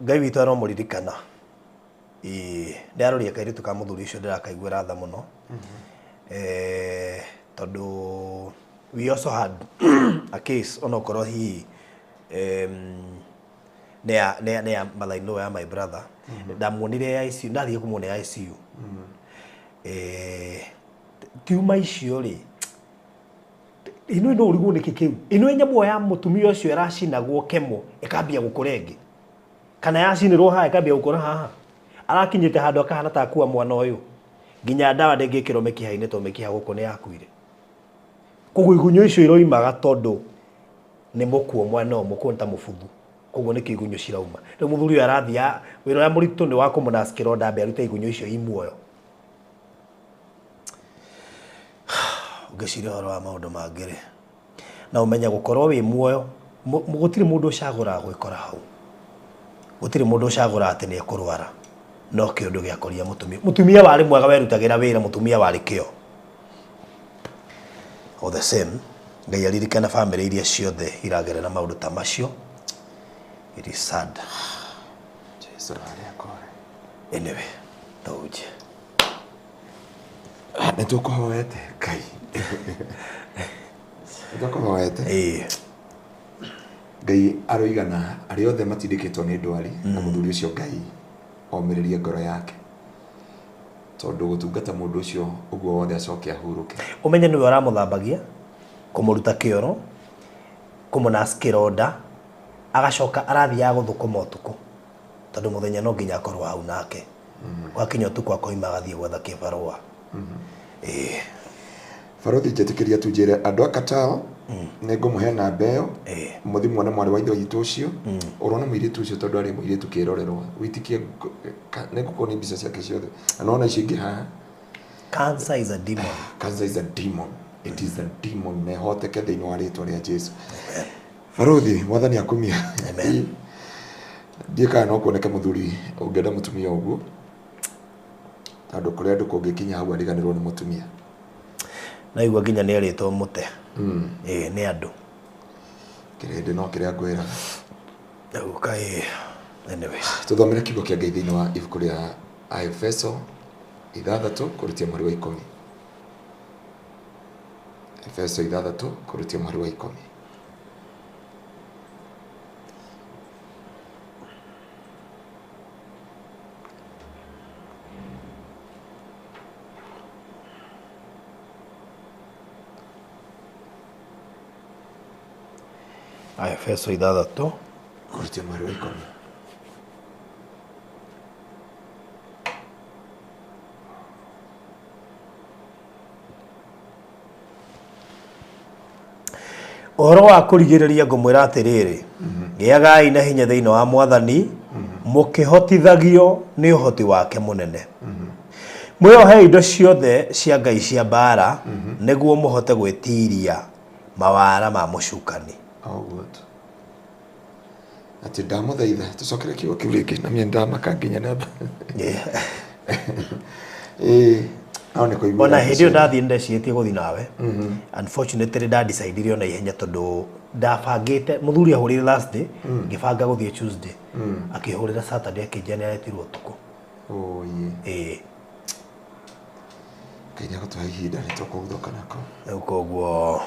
Ngai witũ aromũririkana. Ĩĩ, ndĩraroria kairĩtu ka mũthuri ũcio ndĩrakaiguĩra tha mũno. Tondũ we also had a case onokorwo hihi nĩ ya mother-in-law ya my brother. Ndamuonire ICU, ndathiĩ kũmuona ICU. Tiuma icio rĩ, ino no ũrigwo nĩkĩ kĩu. Ino nyamũ ya mũtumia ũcio ĩracinagwo kemo ĩkambia gũkũra ĩngĩ. Kana yacinĩrwo haha ĩkambia gũkũra haha. Arakinyĩte handũ akahana ta akua mwana ũyũ. Nginya ndawa ndĩngĩkĩrwo mĩkiha-inĩ tondũ mĩkiha gũkũ nĩ yakuire. Koguo igunyũ icio iroimaga tondũ nĩ mũkuo mwana ũyũ, mũkuo nĩ ta mũbuthu. Koguo nĩkĩo igunyũ cirauma. Rĩu mũthuri ũyũ arathiĩ wĩra ũrĩa mũritũ nĩ wa kũmũnurse kĩronda ambe arute igunyũ icio i muoyo. Ũngĩciria ũhoro wa maũndũ mangĩ rĩ, na ũmenye gũkorwo wĩ muoyo, gũtirĩ mũndũ ũcagũraga gwĩkora hau. Gũtirĩ mũndũ ũcagũraga atĩ nĩ ekũrwara. No kĩũndũ gĩakoria mũtumia. Mũtumia warĩ mwega werutagĩra wĩra, mũtumia warĩ kĩo. All the same, Ngai aririkana bamĩrĩ iria ciothe iragerera maũndũ ta macio. It is sad. Jesu arĩa kore. Anyway, tũhunjie. Nĩ tũkũhoete Ngai. Nĩ tũkũhoete. Ĩĩ. Ngai aroigana arĩa othe matindĩkĩtwo nĩ ndwari na mũthuri ũcio Ngai omĩrĩrie ngoro yake. Tondũ gũtungata mũndũ ũcio ũguo wothe acoke ahurũke. Ũmenye nĩwe ũramũthambagia, kũmũruta kĩoro, kũmũnurse kĩronda, agacoka arathiaga gũthũkũma ũtukũ. Tondũ mũthenya no nginya akorwo hau nake. Gwakinya ũtukũ akoima agathiĩ gwetha kĩbarũa. Ĩĩ. Barothi njĩtĩkĩria tu njĩre andũ a Qatar nĩ ngũmũhe namba ĩyo mũthiĩ muone mwarĩ wa ithe witũ ũcio ũrona mũirĩtu ũcio tondũ arĩ mũirĩtu kĩrorerwa wĩtikie nĩ ngũkuonia mbica ciake ciothe na nĩwona icio ingĩ haha. Cancer is a demon. Cancer is a demon. It is a demon na ĩhoteke thĩinĩ wa rĩtwa rĩa Jesu. Barothi mwathani akumia. Amen. Ndiĩ kana no kuoneke mũthuri ũngĩenda mũtumia ũguo tondũ kũrĩ andũ kũngĩkinya hau ariganĩrwo nĩ mũtumia. Naigua nginya nĩ arĩtwo mũte. Ĩĩ nĩ andũ. Kĩrĩndĩ no kĩrĩa ngwĩraga. Rĩu kaĩ anyway. Tũthomere kiugo kĩa Ngai thĩinĩ wa ibuku rĩa Aefeso 6 kũrutia mũhari wa 10. Efeso 6 kũrutia mũhari wa 10. Aefeso 6 Kũrutia mũhari wa 10. Ũhoro wa kũrigĩrĩria ngũmwĩra atĩrĩrĩ, gĩagai na hinya thĩinĩ wa Mwathani, mũkĩhotithagio nĩ ũhoti wake mũnene. Mwĩohei indo ciothe cia Ngai cia mbaara, nĩguo mũhote gwĩtiiria mawara ma mũcukani. O ũguo tu. Atĩ ndamũthaitha tũcokere kiugo kĩu rĩngĩ na niĩ ndamaka nginya namba. Ĩĩ no nĩ kũigua. Ona hĩndĩ ĩyo ndathiĩ ndecirĩtie gũthiĩ nawe. Unfortunately ndadecidire ona ihenya tondũ ndabangĩte mũthuri ahũrĩire last day, ngĩbanga gũthiĩ Tuesday. Akĩhũrĩra Saturday akĩnjĩra nĩ aretirwo ũtukũ. Ĩĩ. Ĩĩ. Ngai nĩegũtũhe ihinda nĩ tũkũguthũka nako. Rĩu koguo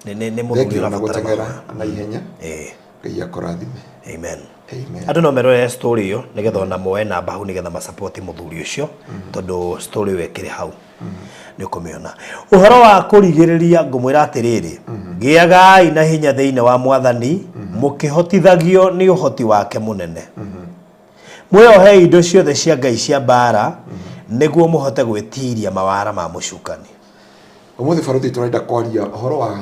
nĩ mũthuri Thengiũ na ũrabatara gũteng'era mahoya. na ihenya. Ĩĩ. Ngai akũrathime. Amen. Amen. Andũ no merorere story ĩyo nĩgetha ona moe namba hau nĩgetha masapoti mũthuri ũcio tondũ story ĩyo ĩkĩrĩ hau nĩ ũkũmĩona. Ũhoro wa kũrigĩrĩria ngũmwĩra atĩrĩrĩ, gĩagai na hinya thĩinĩ wa Mwathani mũkĩhotithagio nĩ ũhoti wake mũnene. Mwĩohei indo ciothe cia Ngai cia mbaara nĩguo mũhote gwĩtiiria mawara ma mũcukani. Ũmũthĩ barothi tũrenda kwaria ũhoro wa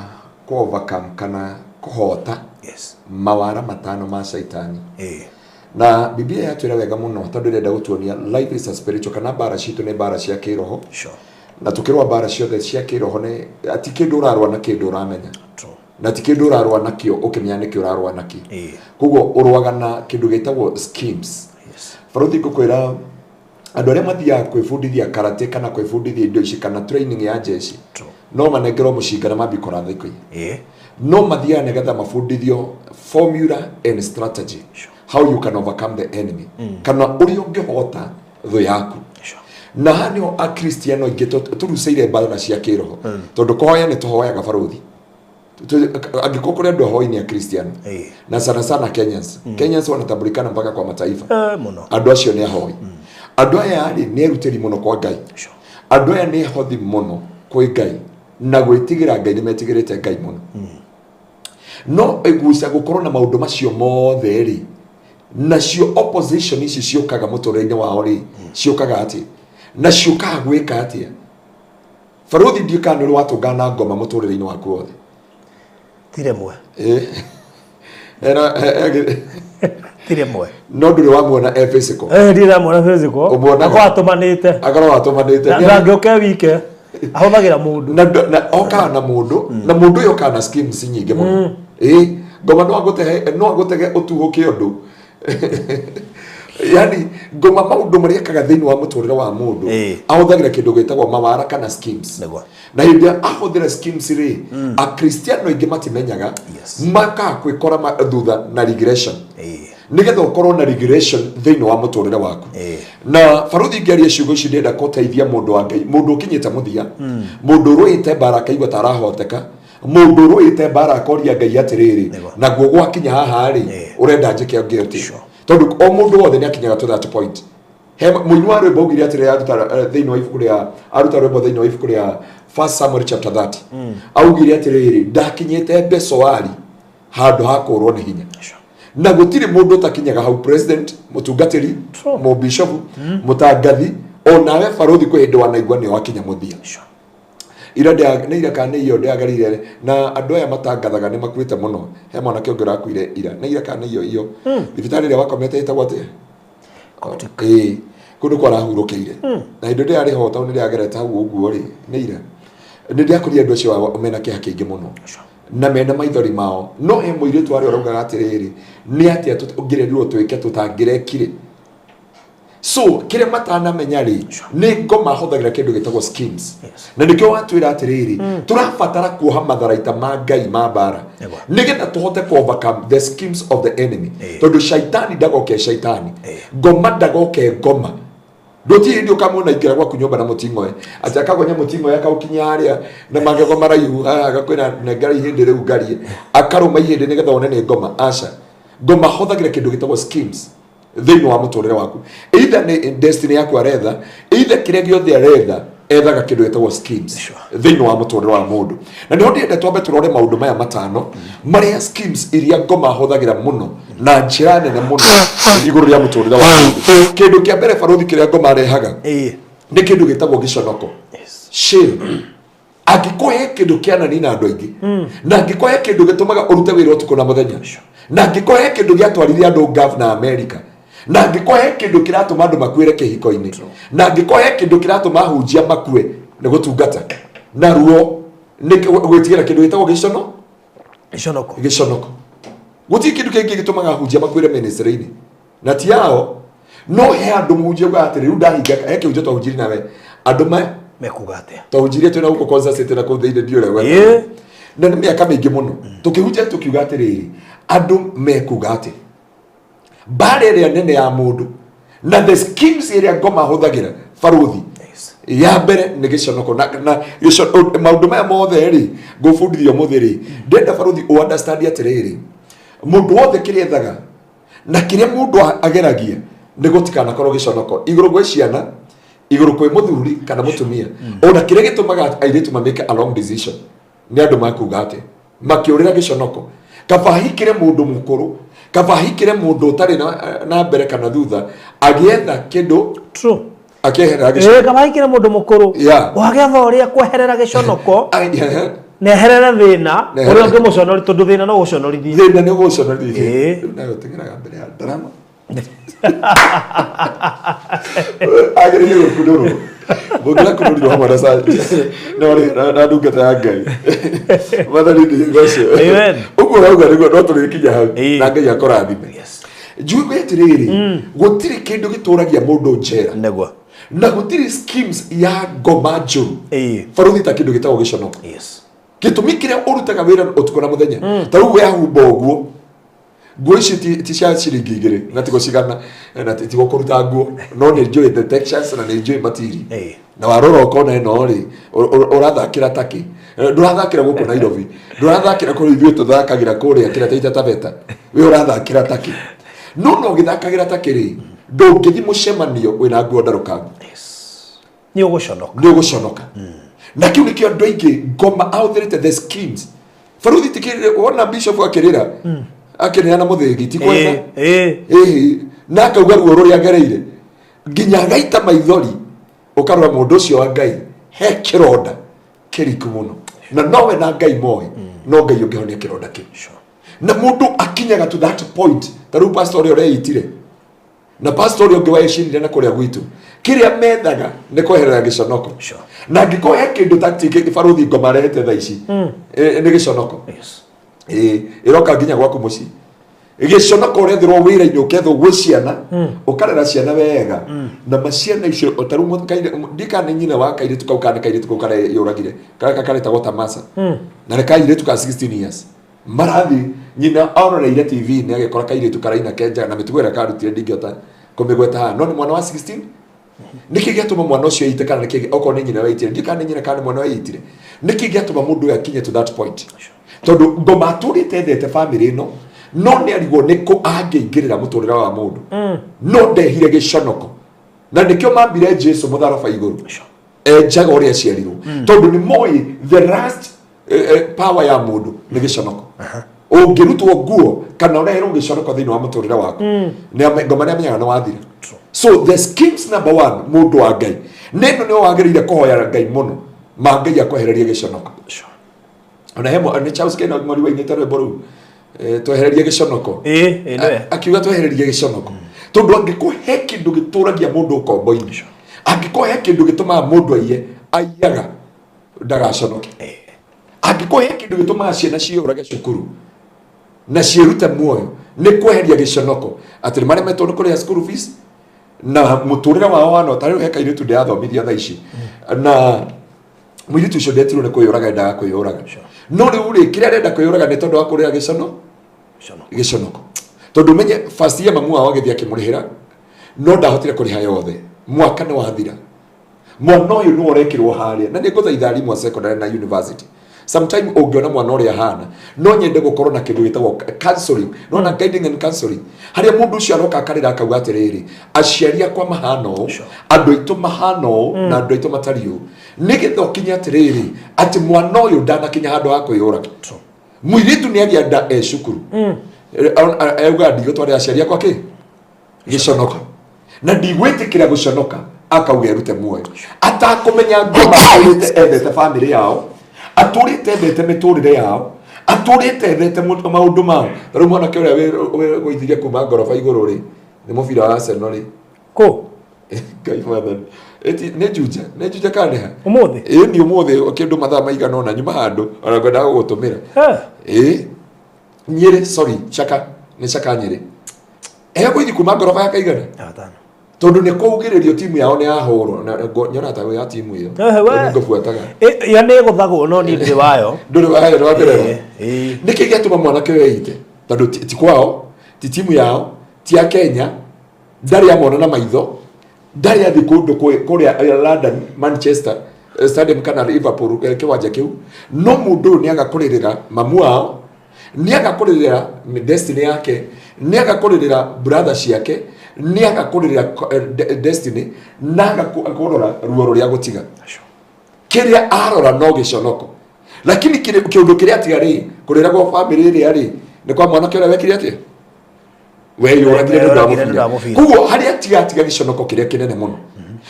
kũ overcome kana kũhota Yes. mawara matano ma caitani. Ĩĩ. Na Biblia yatwĩra wega mũno tondũ ĩrenda gũtuonia life is a spiritual kana mbara citũ nĩ mbara cia kĩroho. Sure. Na tũkĩrũa mbara ciothe cia kĩroho nĩ ti kĩndũ ũrarũa na kĩndũ ũramenya. True. Na ti kĩndũ ũrarũa nakĩo ũkĩmenya nĩkĩ ũrarũa nakĩo. Ĩĩ. Koguo ũrũaga na kĩndũ gĩtagwo schemes. Yes. Barothi ngũkwĩra andũ arĩa mathiaga kwĩbundithia karate kana kwĩbundithia indo ici kana training ya jeshi True. no manengerwo mũcinga na mambie kũratha ikuĩ. Ĩĩ. No mathiaga nĩgetha mabundithio formula and strategy. Sure. How you can overcome the enemy. Kana ũrĩa ũngĩhota thũ yaku. Sure. Na haha nĩho akristiano aingĩ tũrucĩire mbara cia kĩroho tondũ kũhoya nĩ tũhoyaga barothi. Angĩkorwo kũrĩ andũ ahoi nĩ akristiano. Ĩĩ. Na sana sana Kenyans. Kenyans wanatambulikana mpaka kwa mataifa. Mũno. Andũ acio nĩ ahoi. Andũ aya rĩ nĩ erutĩri mũno kwa Ngai. Sure. Andũ aya nĩ ehothi mũno kwĩ Ngai na gwĩtigĩra Ngai nĩ metigĩrĩte Ngai mũno. No ĩguca gũkorwo na maũndũ macio mothe rĩ, nacio opposition ici ciũkaga mũtũrĩre-inĩ wao rĩ, ciũkaga atĩa? Na ciũkaga gwĩka atĩa? Barothi ndiũĩ kana nĩ ũrĩ watũngana na ngoma mũtũrĩre-inĩ waku wothe. Ti rĩmwe. Ĩĩ. Ti rĩmwe. No ndũrĩ wamuona e physical. Ndirĩ ndamuona physical. Ũmuonaga? Akorwo atũmanĩte. Akorwo atũmanĩte. Na ndangĩũka e wike. Ahũthagĩra mũndũ. Na okaga na mũndũ, na mũndũ ũyũ okaga na schemes nyingĩ mũno. Ĩĩ, ngoma no agũtege, no agũtege ũtuhũke ũndũ. Yani ngoma maũndũ marĩa ekaga thĩinĩ wa mũtũrĩre wa mũndũ, ahũthagĩra kĩndũ gĩtagwo mawara kana schemes. Nĩguo. Na hĩndĩ ĩrĩa ahũthĩra schemes rĩ, akristiano aingĩ matimenyaga, makaga kwĩkora thutha na regression. Nĩgetha ũkorwo na regression thĩinĩ wa mũtũrĩre waku. Na barothi ngĩaria ciugo ici ndĩrenda gũteithia mũndũ wa Ngai, mũndũ ũkinyĩte mũthia, mũndũ ũrũĩte mbara akaigua ta arahoteka, mũndũ ũrũĩte mbara akoria Ngai atĩrĩrĩ, naguo gwakinya haha rĩ, ũrenda njĩke ũngĩ atĩa? Tondũ o mũndũ wothe nĩ akinyaga to that point. He mũini wa rwĩmbo augire atĩrĩrĩ, aruta thĩinĩ wa ibuku rĩa, aruta rwĩmbo thĩinĩ wa ibuku rĩa First Samuel chapter 30. Augire atĩrĩrĩ, ndakinyĩte Besoari handũ ha kũrwo nĩ hinya. Na gũtirĩ mũndũ ũtakinyaga hau, president, mũtungatĩri, mũbishopu, mũtangathi, onawe barothi kwĩ hĩndĩ wanaigua nĩ wakinya mũthia. Ira nĩ ira kana nĩ iyo ndĩagarire na andũ aya matangathaga nĩ makuĩte mũno. He mwanake ũngĩ ũrakuire ira. Nĩ ira kana nĩ iyo iyo. Thibitarĩ ĩrĩa wakomete ĩtagwo atĩa? Ĩĩ. Kũndũ kwarahurũkĩire. Na hĩndĩ ĩrĩa yarĩ ho tondũ nĩ ndĩragerete hau ũguo rĩ, nĩ ira. Nĩ ndĩakorire andũ acio mena kĩeha kĩingĩ mũno. Na mena maithori mao. No he mũirĩtu warĩa ũraugaga atĩrĩrĩ, nĩ atĩa ũngĩrerirwo twĩke tũtangĩrekire? So kĩrĩa matanamenya rĩ, nĩ ngoma hũthagĩra kĩndũ gĩtagwo schemes. Na nĩkĩo watwĩra atĩrĩrĩ, tũrabatara kuoha matharaita ma Ngai ma mbara Nĩguo. nĩgetha tũhote ku overcome the schemes of the enemy. Eh. Tondũ shaitani ndagoke shaitani, Eh. ngoma ndagoke ngoma. Ndũtirĩ hĩndĩ ũkamwona ingĩra gwaku nyũmba na mũting'oe atĩ akagonya mũting'oe akaũkinyia harĩa na magego maraihu haha, agakwĩra nengera ihĩndĩ rĩu ngarie, akarũma ihĩndĩ nĩgetha one nĩ ngoma. Aca, ngoma hũthagĩra kĩndũ gĩtagwo schemes thĩinĩ wa mũtũrĩre waku, either nĩ destiny yaku aretha, either kĩrĩa gĩothe aretha, ethaga kĩndũ gĩtagwo schemes thĩinĩ wa mũtũrĩre wa mũndũ. Na nĩho ndĩrenda twambe tũrore maũndũ maya matano marĩa schemes iria ngoma hũthagĩra mũno na njĩra nene mũno igũrũ rĩa mũtũrĩre wa mũndũ. Kĩndũ kĩa mbere, barũthi, kĩrĩa ngoma arehaga nĩ kĩndũ gĩtagwo gĩconoko, shame. Angĩkorwo he kĩndũ kĩananina andũ aingĩ, na angĩkorwo he kĩndũ gĩtũmaga ũrute wĩra ũtukũ na mũthenya, na angĩkorwo he kĩndũ gĩatwarire andũ gavana America, na angĩkorwo he kĩndũ kĩratũma andũ makuĩre kĩhiko-inĩ, na angĩkorwo he kĩndũ kĩratũma ahunjia makue nĩ gũtungata na ruo, nĩ gwĩtigĩra kĩndũ gĩtagwo gĩcono. Gĩconoko. Gĩconoko. Gũtirĩ kĩndũ kĩngĩ gĩtũmaga ahunjia makuĩre ministry-inĩ na ti ao, no he andũ mũhunjia ugaga atĩrĩ, rĩu ndahinga he kĩhunjio twahunjirie nawe, andũ me Mekuga atĩa? Twahunjirie twĩna gũkũ Kansas City na kũu thĩinĩ ndiũrĩa Ĩĩ. na nĩ mĩaka mĩingĩ mũno tũkĩhunjia, tũkiuga atĩrĩrĩ, andũ mekuga atĩ mbara ĩrĩa nene ya mũndũ na the schemes ĩrĩa ngoma hũthagĩra, barũthi, ya mbere nĩ gĩconoko. Na maũndũ maya mothe rĩ ngũbundithia ũmũthĩ rĩ, ndĩrenda, barũthi, ũ understand atĩrĩrĩ, mũndũ wothe kĩrĩa ethaga na kĩrĩa mũndũ ageragia nĩ gũtikanakorwo gĩconoko igũrũ gwĩ ciana, igũrũ kwĩ mũthuri kana mũtumia. Ona kĩrĩa gĩtũmaga airĩtu mamake a wrong decision nĩ andũ makuga atĩ makĩũrĩra gĩconoko. Kaba ahikĩre mũndũ mũkũrũ, kaba ahikĩre mũndũ ũtarĩ na mbere kana thutha, agĩetha kĩndũ akĩeherera gĩconoko. Ĩĩ, kaba ahikĩre mũndũ mũkũrũ wagĩetha ũrĩa kweherera gĩconoko neherere thĩna ũrĩa ũngĩmũconori, tondũ thĩna no gũconorithie. Thĩna nĩ ũgũconorithie. Ĩĩ. Rĩu nawe ũteng'eraga mbere ya ndarama, agĩrĩire gũkunũrwo, mũngĩrakunũrirwo hamwe na na ndungata ya Ngai. Mwathani ndigocwo. Amen. Ũguo ũrauga nĩguo, no tũrĩkinya hau Ĩĩ. na Ngai akũrathime. Njuge atĩrĩrĩ, gũtirĩ kĩndũ gĩtũragia mũndũ njera Nĩguo. na gũtirĩ schemes ya ngoma njũru, Ĩĩ. barũthi, ta kĩndũ gĩtagwo gĩconoko. Gĩtũmi kĩrĩa ũrutaga wĩra ũtukũ na mũthenya, ta rĩu wehumba ũguo, nguo ici ti cia ciringi 2 na tigo cigana na tigo kũruta nguo, no nĩ njũĩ the textures na nĩ njũĩ matiri. Ĩĩ. Na warora ũkona ĩno rĩ, ũrathakĩra takĩ? Ndũrathakĩra gũkũ Nairobi, ndũrathakĩra kũrĩa ithuĩ tũthakagĩra kũrĩa kĩrĩa Taita Taveta, we ũrathakĩra takĩ. No ũgĩthakagĩra takĩ rĩ, ndũngĩthiĩ mũcemanio wĩna nguo ndarũkangu. Nĩ ũgũconoka. Nĩ ũgũconoka. Na kĩu nĩkĩo andũ aingĩ ngoma ahũthĩrĩte the schemes. Baruthi, tikĩrĩ wona bishop akĩrĩra akĩneana mũthĩgi, ti kwenda. Ĩĩ. Ĩhĩ, na akauga ruo rũrĩa agereire nginya agaita maithori, ũkarora mũndũ ũcio wa Ngai he kĩronda kĩriku mũno, na nowe na Ngai moĩ, no Ngai ũngĩhonia kĩronda kĩu. Na mũndũ akinyaga to that point, ta rĩu pastor ũrĩa ũreitire na pastor ũrĩa ũngĩ waecinire na kũrĩa gwitũ, kĩrĩa methaga nĩ kweherera gĩconoko. Na angĩkorwo he kĩndũ tactic, barũthi, ngoma arehete thaa ici, nĩ gĩconoko. Ĩĩ, ĩroka nginya gwaku mũciĩ gĩconoko, ũretherwo wĩra-inĩ, ũkethwo gwĩ ciana, ũkarera ciana wega na maciana icio o ta rĩu ndikana nĩ nyina wa kairĩtu kau kana nĩ kairĩtu kau kareyũragire, karĩa karetagwo Tamasa, na nĩ kairĩtu ka 16 years marathi. Nyina aroreire TV-inĩ agĩkora kairĩtu karaina kenjaga na mĩtugo ĩrĩa karutire ndingĩhota kũmĩgweta haha, no nĩ mwana wa 16. Nĩkĩ gĩatũma mwana ũcio eite? Kana nĩkĩ, okorwo nĩ nyina weitire, ndiũ kana nĩ nyina kana nĩ mwana weitire, nĩkĩ gĩatũma mũndũ ũyũ akinye to that point? Tondũ ngoma atũrĩte endete famĩlĩ ĩno, no nĩ arigwo nĩ kũ angĩingĩrĩra mũtũrĩre wa mũndũ, no ndehire gĩconoko. Na nĩkĩo mambire Jesu mũtharaba igũrũ enjaga ũrĩa aciarirwo, tondũ nĩ moĩ the last power ya mũndũ nĩ gĩconoko. Ũngĩrutwo nguo kana ũreherwo gĩconoko thĩinĩ wa mũtũrĩre waku, ngoma nĩ amenyaga nĩ wathira. So the schemes number one, mũndũ wa Ngai, nĩ ĩno, nĩwe wagĩrĩire kũhoya Ngai mũno ma Ngai akwehererie gĩconoko. Ona he nĩ Charles Kena Ng'ori wainĩte rwĩmbo rũu, twehererie gĩconoko. Ĩĩ, ĩĩ, nĩwe. Akiuga twehererie gĩconoko, tondũ angĩkorwo he kĩndũ gĩtũragia mũndũ ũkombo-inĩ, angĩkorwo he kĩndũ gĩtũmaga mũndũ aiye, aiyaga ndagaconoke, angĩkorwo he kĩndũ gĩtũmaga ciana ciĩyũrage cukuru na ciĩrute muoyo, nĩ kweheria gĩconoko atĩ nĩ maremetwo nĩ kũrĩha school fees. Na mũtũrĩre wao wana ta rĩu he kairĩtu ndĩrathomithia thaa ici, na mũirĩtu ũcio ndetirwo nĩ kwĩyũraga, endaga kwĩyũraga, no rĩu rĩ, kĩrĩa arenda kwĩyũraga nĩ tondũ wa kũrĩra gĩcono gĩconoko, tondũ menye first year mamu wao agĩthiĩ akĩmũrĩhĩra, no ndahotire kũrĩha yothe. Mwaka nĩ wathira, mwana ũyũ nĩwe ũrekĩrwo harĩa. Na nĩ ngũthaitha arimũ a secondary na university, sometime ũngĩona mwana ũrĩa ahana, no nyende gũkorwo na kĩndũ gĩtagwo counseling, no na guiding and counseling, harĩa mũndũ ũcio aroka akarĩra akauga atĩrĩrĩ, aciari akwa mahana ũũ, andũ aitũ mahana ũũ, na andũ aitũ matariĩ ũũ, nĩgetha ũkinye atĩrĩrĩ, atĩ mwana ũyũ ndanakinya handũ ha kwĩyũraga. Mũirĩtu nĩ agĩa nda e cukuru, auga ndigũtwarĩra aciari akwa kĩ gĩconoko na ndigwĩtĩkĩra gũconoka, akauga erute muoyo atakũmenya ngoma. Atũrĩte endete bamĩrĩ yao, atũrĩte endete mĩtũrĩre yao, atũrĩte endete maũndũ mao. Ta rĩu mwanake ũrĩa wĩgũithirie kuma ngoroba igũrũ rĩ, nĩ mũbira wa Arsenal rĩ. Kũ? Ngai mwathani. Ĩti nĩ Juja, nĩ Juja kana nĩ ha? Ũmũthĩ? Ĩĩ, ni ũmũthĩ kĩndũ mathaa maigana ũna nyuma handũ ona ngwendaga gũgũtũmĩra. Ĩĩ, Nyĩrĩ, sorry, Chaka, nĩ Chaka Nyĩrĩ. Egũithi kuma ngoroba ya kaigana Ya gatano. Tondũ nĩ kũugĩrĩrio timu yao nĩ yahũrwo na nyona ta ya timu ĩyo. Ehe, we. Tondũ ngũbuataga. Ĩ- yo nĩ ĩgũthagwo, no niĩ ndĩrĩ wayo. Ndũrĩ wayo, nĩ wambere. Ĩĩ, ĩĩ. Nĩkĩ gĩatũma mwanake ũyũ eite? Tondũ ti kwao, ti timu yao, ti ya Kenya, ndarĩ amona na maitho, ndarĩ athiĩ kũndũ kũrĩa London, Manchester stadium kana Liverpool, kĩwanja kĩu. No mũndũ ũyũ nĩaga kũrĩrĩra mamu wao, nĩaga kũrĩrĩra destiny yake, nĩaga kũrĩrĩra brother ciake, nĩaga kũrĩrĩra destiny, naga kũrora ruo rũrĩa gũtiga. Kĩrĩa arora no gĩconoko, lakini kĩũndũ kĩrĩa atiga rĩ, kũrĩra gwa bamĩrĩ ĩrĩa rĩ, nĩ kwa mwanake ũrĩa wekire atĩa, weyũragire nĩ ũndũ wa Weyũragire nĩ ũndũ wa mũbira. mũbira. Koguo harĩa atiga atiga gĩconoko kĩrĩa kĩnene mũno,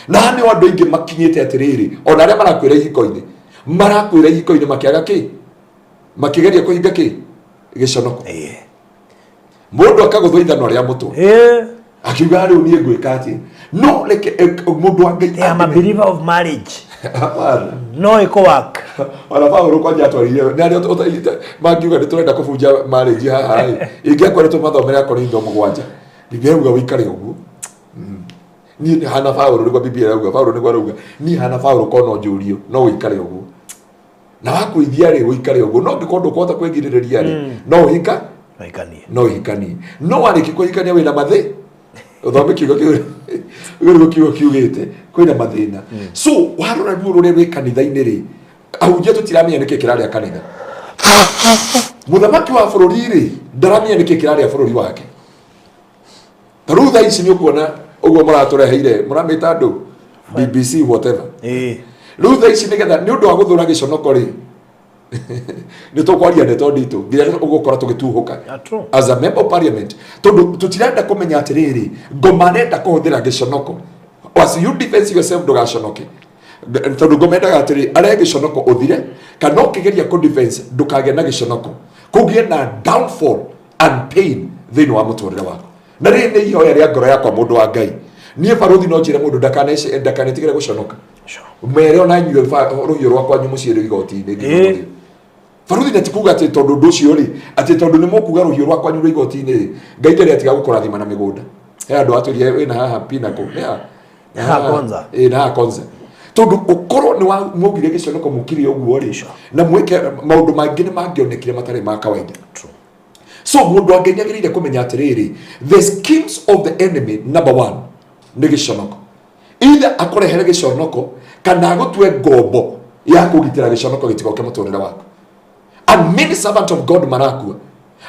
na haha nĩho andũ aingĩ makinyĩte atĩrĩrĩ, ona arĩa marakwĩra ihiko-inĩ, marakwĩra ihiko-inĩ makĩaga kĩ, makĩgeria kũhinga kĩ gĩconoko. Mũndũ akagũthwo ithanwa rĩa mũtwe, akiuga rĩu niĩ ngwĩka atĩ no reke mũndũ wa Ngai I am a believer of marriage. Hapana. No ĩkũ work. Ona Paulo kwanja atwarire nĩ arĩa mangiuga nĩ tũrenda kũbunja marriage haha ĩ, ingĩakwa nĩ tũmathomere Akorintho 7, Biblia yauga ũikare ũguo. Niĩ nĩ hana Paulo, nĩguo Biblia yauga, Paulo nĩguo arauga niĩ hana Paulo, kono njũrio no ũikare ũguo, na wakwĩithia rĩ, ũikare ũguo, no ũngĩkorwo ndũkũhota kwĩgirĩrĩria rĩ, no ũhika. Maikanie. No ũhikanie, no warĩkia kũhikania wĩna mathĩ, ũthome kiugo kĩu, ũguo nĩguo kiugo kiugĩte, kwĩna mathĩna. So warora ruo rũrĩa rwĩ kanitha-inĩ rĩ, ahunjia tũtiramenya nĩkĩ kĩrarĩa kanitha. Mũthamaki wa bũrũri rĩ, ndaramenya nĩkĩ kĩrarĩa bũrũri wake. Ta rĩu thaa ici nĩ ũkuona ũguo mũratũreheire, mũramĩta andũ BBC, whatever. Rĩu thaa ici nĩgetha nĩ ũndũ wa gũthũra gĩconoko rĩ, nĩ tũkwaria ndeto nditũ nginya ũgũkora tũgĩtuhũka Yeah, true. as a member of parliament, tondũ tũtirenda kũmenya atĩrĩrĩ, ngoma arenda kũhũthĩra gĩconoko. As you defense yourself, ndũgaconoke, tondũ ngoma endaga atĩrĩ, arehe gĩconoko ũthire, kana ũkĩgeria kũ defense ndũkagĩe na gĩconoko, kũgĩe na downfall and pain thĩinĩ wa mũtũrĩre waku. Na rĩrĩ nĩ ihoya rĩa ngoro yakwa, mũndũ wa Ngai, niĩ barũthi no njĩre mũndũ ndakanetigĩre gũconoka. Mere ona inyuĩ rũhiũ rwa kwanyu mũciĩ rĩ igoti-inĩ nginya ũmũthĩ. Barũthi, na ti kuga atĩ tondũ ũndũ ũcio rĩ, atĩ tondũ nĩ mũkuga rũhiũ rwa kwanyu rwĩ igoti-inĩ rĩ, Ngai ndarĩ atiga gũkũrathima na mĩgũnda. He andũ atwĩrire wĩna haha Pinnacle nĩ ha? Nĩ haha Konza. Ĩĩ, na haha Konza, tondũ ũkorwo nĩ wa mwaugire gĩconoko mũkire ũguo rĩ, na mwĩke maũndũ mangĩ nĩ mangĩonekire matarĩ ma kawaida. So mũndũ wa Ngai nĩagĩrĩire kũmenya atĩrĩrĩ, the schemes of the enemy number one nĩ gĩconoko. Either akũrehere gĩconoko kana agũtue ngombo ya kũgitĩra gĩconoko gĩtigoke mũtũrĩre waku. And many servant of God marakua,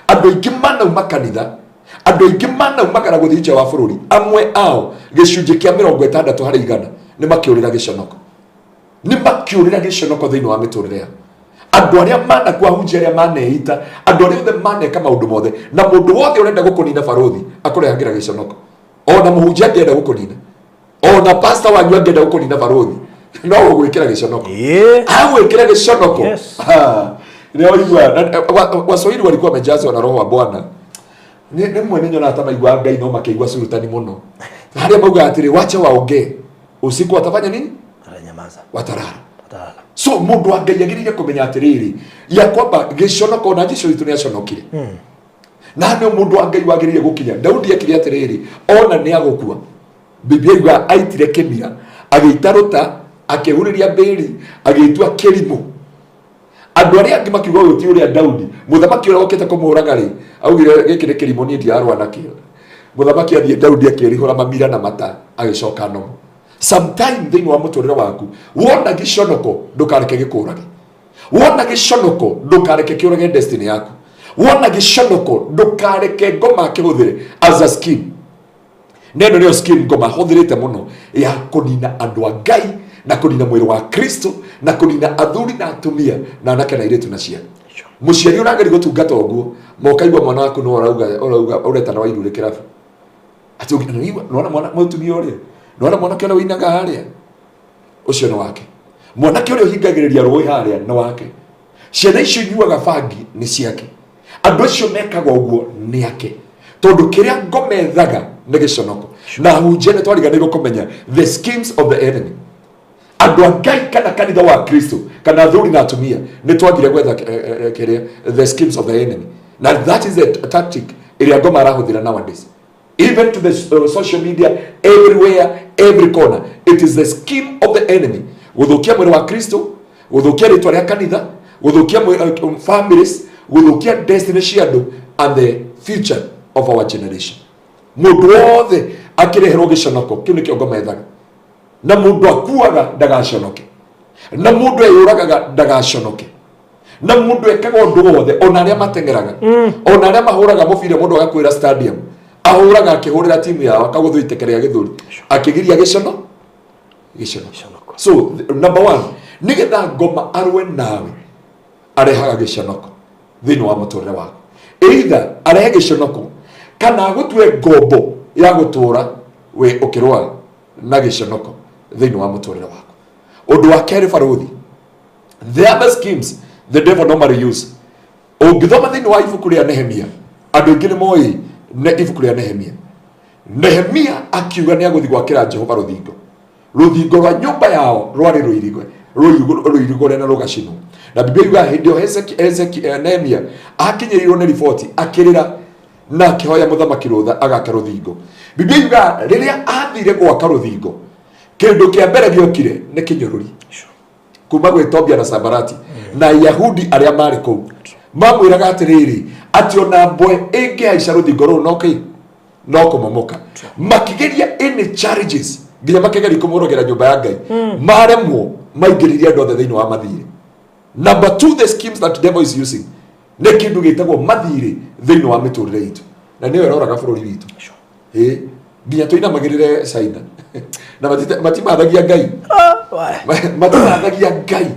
andũ aingĩ manauma kanitha, andũ aingĩ manaumagara gũthiĩ nja wa bũrũri, amwe ao gĩcunjĩ kĩa 60% nĩ makĩũrĩra gĩconoko, nĩ makĩũrĩra gĩconoko thĩinĩ wa mĩtũrĩre yao. Andũ arĩa manakua, ahunjia arĩa maneita, andũ arĩa othe maneka maũndũ mothe, na mũndũ wothe ũrenda gũkũnina, barũthi, akũrehagĩra gĩconoko. Ona mũhunjia angĩenda gũkũnina, ona pastor wanyu angĩenda gũkũnina, barũthi, no gũgwĩkĩra gĩconoko. Agwĩkĩra gĩconoko. Ha, nĩ waigua Waswahili walikuwa wamejazwa na roho wa Bwana. Nĩ rĩmwe nĩ nyonaga ta maiguaga Ngai no makĩigua curutani mũno, harĩa maugaga atĩrĩ, wacha waongee, usiku watafanya nini? Watanyamaza. Watarara. Watalala. So mũndũ wa Ngai agĩrĩire kũmenya atĩrĩrĩ, ya kwamba gĩconoko, ona Jesu witũ nĩ aconokire. Na nĩ mũndũ wa Ngai wagĩrĩire gũkinya. Daudi ekire atĩrĩrĩ, ona nĩ agũkua. Biblia yuga aitire kĩmira, agĩita rũta, akĩhurĩria mbĩri, agĩtua kĩrimũ. Andũ arĩa angĩ makiuga ũyũ ti ũrĩa Daudi, mũthamaki ũrĩa wokĩte kũmũraga rĩ, augire gĩkĩ nĩ kĩrimũ, niĩ ndirarũa nakĩo. Mũthamaki athiĩ Daudi akĩrihũra mamira na mata, agĩcoka nomo. Sometime thĩinĩ wa mũtũrĩre waku, wona gĩconoko ndũkareke gĩkũrage. Wona gĩconoko ndũkareke kĩũrage destiny yaku. Wona gĩconoko ndũkareke ngoma kĩhũthĩre as a scheme. Na ĩno nĩyo scheme ngoma hũthĩrĩte mũno ya kũnina andũ a Ngai na kũnina mwĩrĩ wa Kristo na kũnina athuri na atumia na anake na airĩtu na ciana. Mũciari ũrageria gũtungata ũguo, ma ũkaigua mwana waku no ũrauga ũrauga ũretana wa irurĩ kĩrabu. Atĩ nĩwona mwana mũtumia ũrĩa, nĩwona mwanake ũrĩa ũinaga harĩa, ũcio nĩ wake. Mwanake ũrĩa ũhingagĩrĩria rũĩ harĩa nĩ wake. Ciana icio inyuaga bangi nĩ ciake. Andũ acio mekaga ũguo nĩ ake. Tondũ kĩrĩa ngomethaga nĩ gĩconoko. Na hunjia nĩ twariganĩirwo kũmenya the schemes of the enemy. Andũ a Ngai kana kanitha wa Kristo kana athuri na atumia nĩ twagire gwetha kĩrĩa the schemes of the enemy. Na that is the tactic ĩrĩa ngoma arahũthĩra nowadays. Even to the social media, everywhere, every corner. It is the scheme of the enemy. Gũthũkia mwĩrĩ wa Kristo, gũthũkia rĩtwa rĩa kanitha, gũthũkia families, gũthũkia destiny cia andũ and the future of our generation. Mũndũ wothe akĩreherwo gĩconoko, kĩu nĩkĩo ngoma ethaga. Na mũndũ akuaga ndagaconoke. Na mũndũ eyũragaga ndagaconoke. Na mũndũ ekaga ũndũ wothe, ona arĩa mateng'eraga, ona arĩa mahũraga mũbira, mũndũ agakwĩra stadium, ahũraga akĩhũrĩra timu yao, akagũthwo iteke rĩa gĩthũri, akĩgiria gĩcono gĩconoko. So number one, nĩgetha ngoma arũe nawe, arehaga gĩconoko thĩinĩ wa mũtũrĩre waku. Either arehe gĩconoko kana agũtue ngombo ya gũtũra wĩ ũkĩrũa na gĩconoko thĩinĩ wa mũtũrĩre waku. Ũndũ wa kerĩ, barũthi, the other schemes the devil normally use. Ũngĩthoma thĩinĩ wa ibuku rĩa Nehemia, andũ aingĩ nĩ moĩ nĩ ibuku rĩa Nehemia. Nehemia akiuga nĩ agũthiĩ gwakĩra Jehova rũthingo. Rũthingo rwa nyũmba yao rwarĩ rũirigũre na rũgacinwo. Na Biblia yugaga hĩndĩ ĩyo Nehemia akinyĩrĩirwo nĩ riboti, akĩrĩra na akĩhoya mũthamaki rũtha agake rũthingo. Biblia yugaga rĩrĩa athire gwaka rũthingo, kĩndũ kĩa mbere gĩokire nĩ kĩnyũrũri kuma gwĩ Tobia na Sambarati na Yahudi arĩa marĩ kũu. Mamwĩraga atĩrĩrĩ, atĩ ona mbwe ĩngĩhaica rũthingo rũu no kĩ no kũmomoka. Makĩgeria any challenges nginya makĩgeria kũmũrogera nyũmba ya Ngai, maremwo, maingĩririe andũ othe thĩinĩ wa mathirĩ. Number two, the schemes that devil is using nĩ kĩndũ gĩtagwo mathirĩ thĩinĩ wa mĩtũrĩre itũ, na nĩyo ĩroraga bũrũri witũ. Nginya tũinamagĩrĩre China na matimathagia Ngai. Matimathagia Ngai.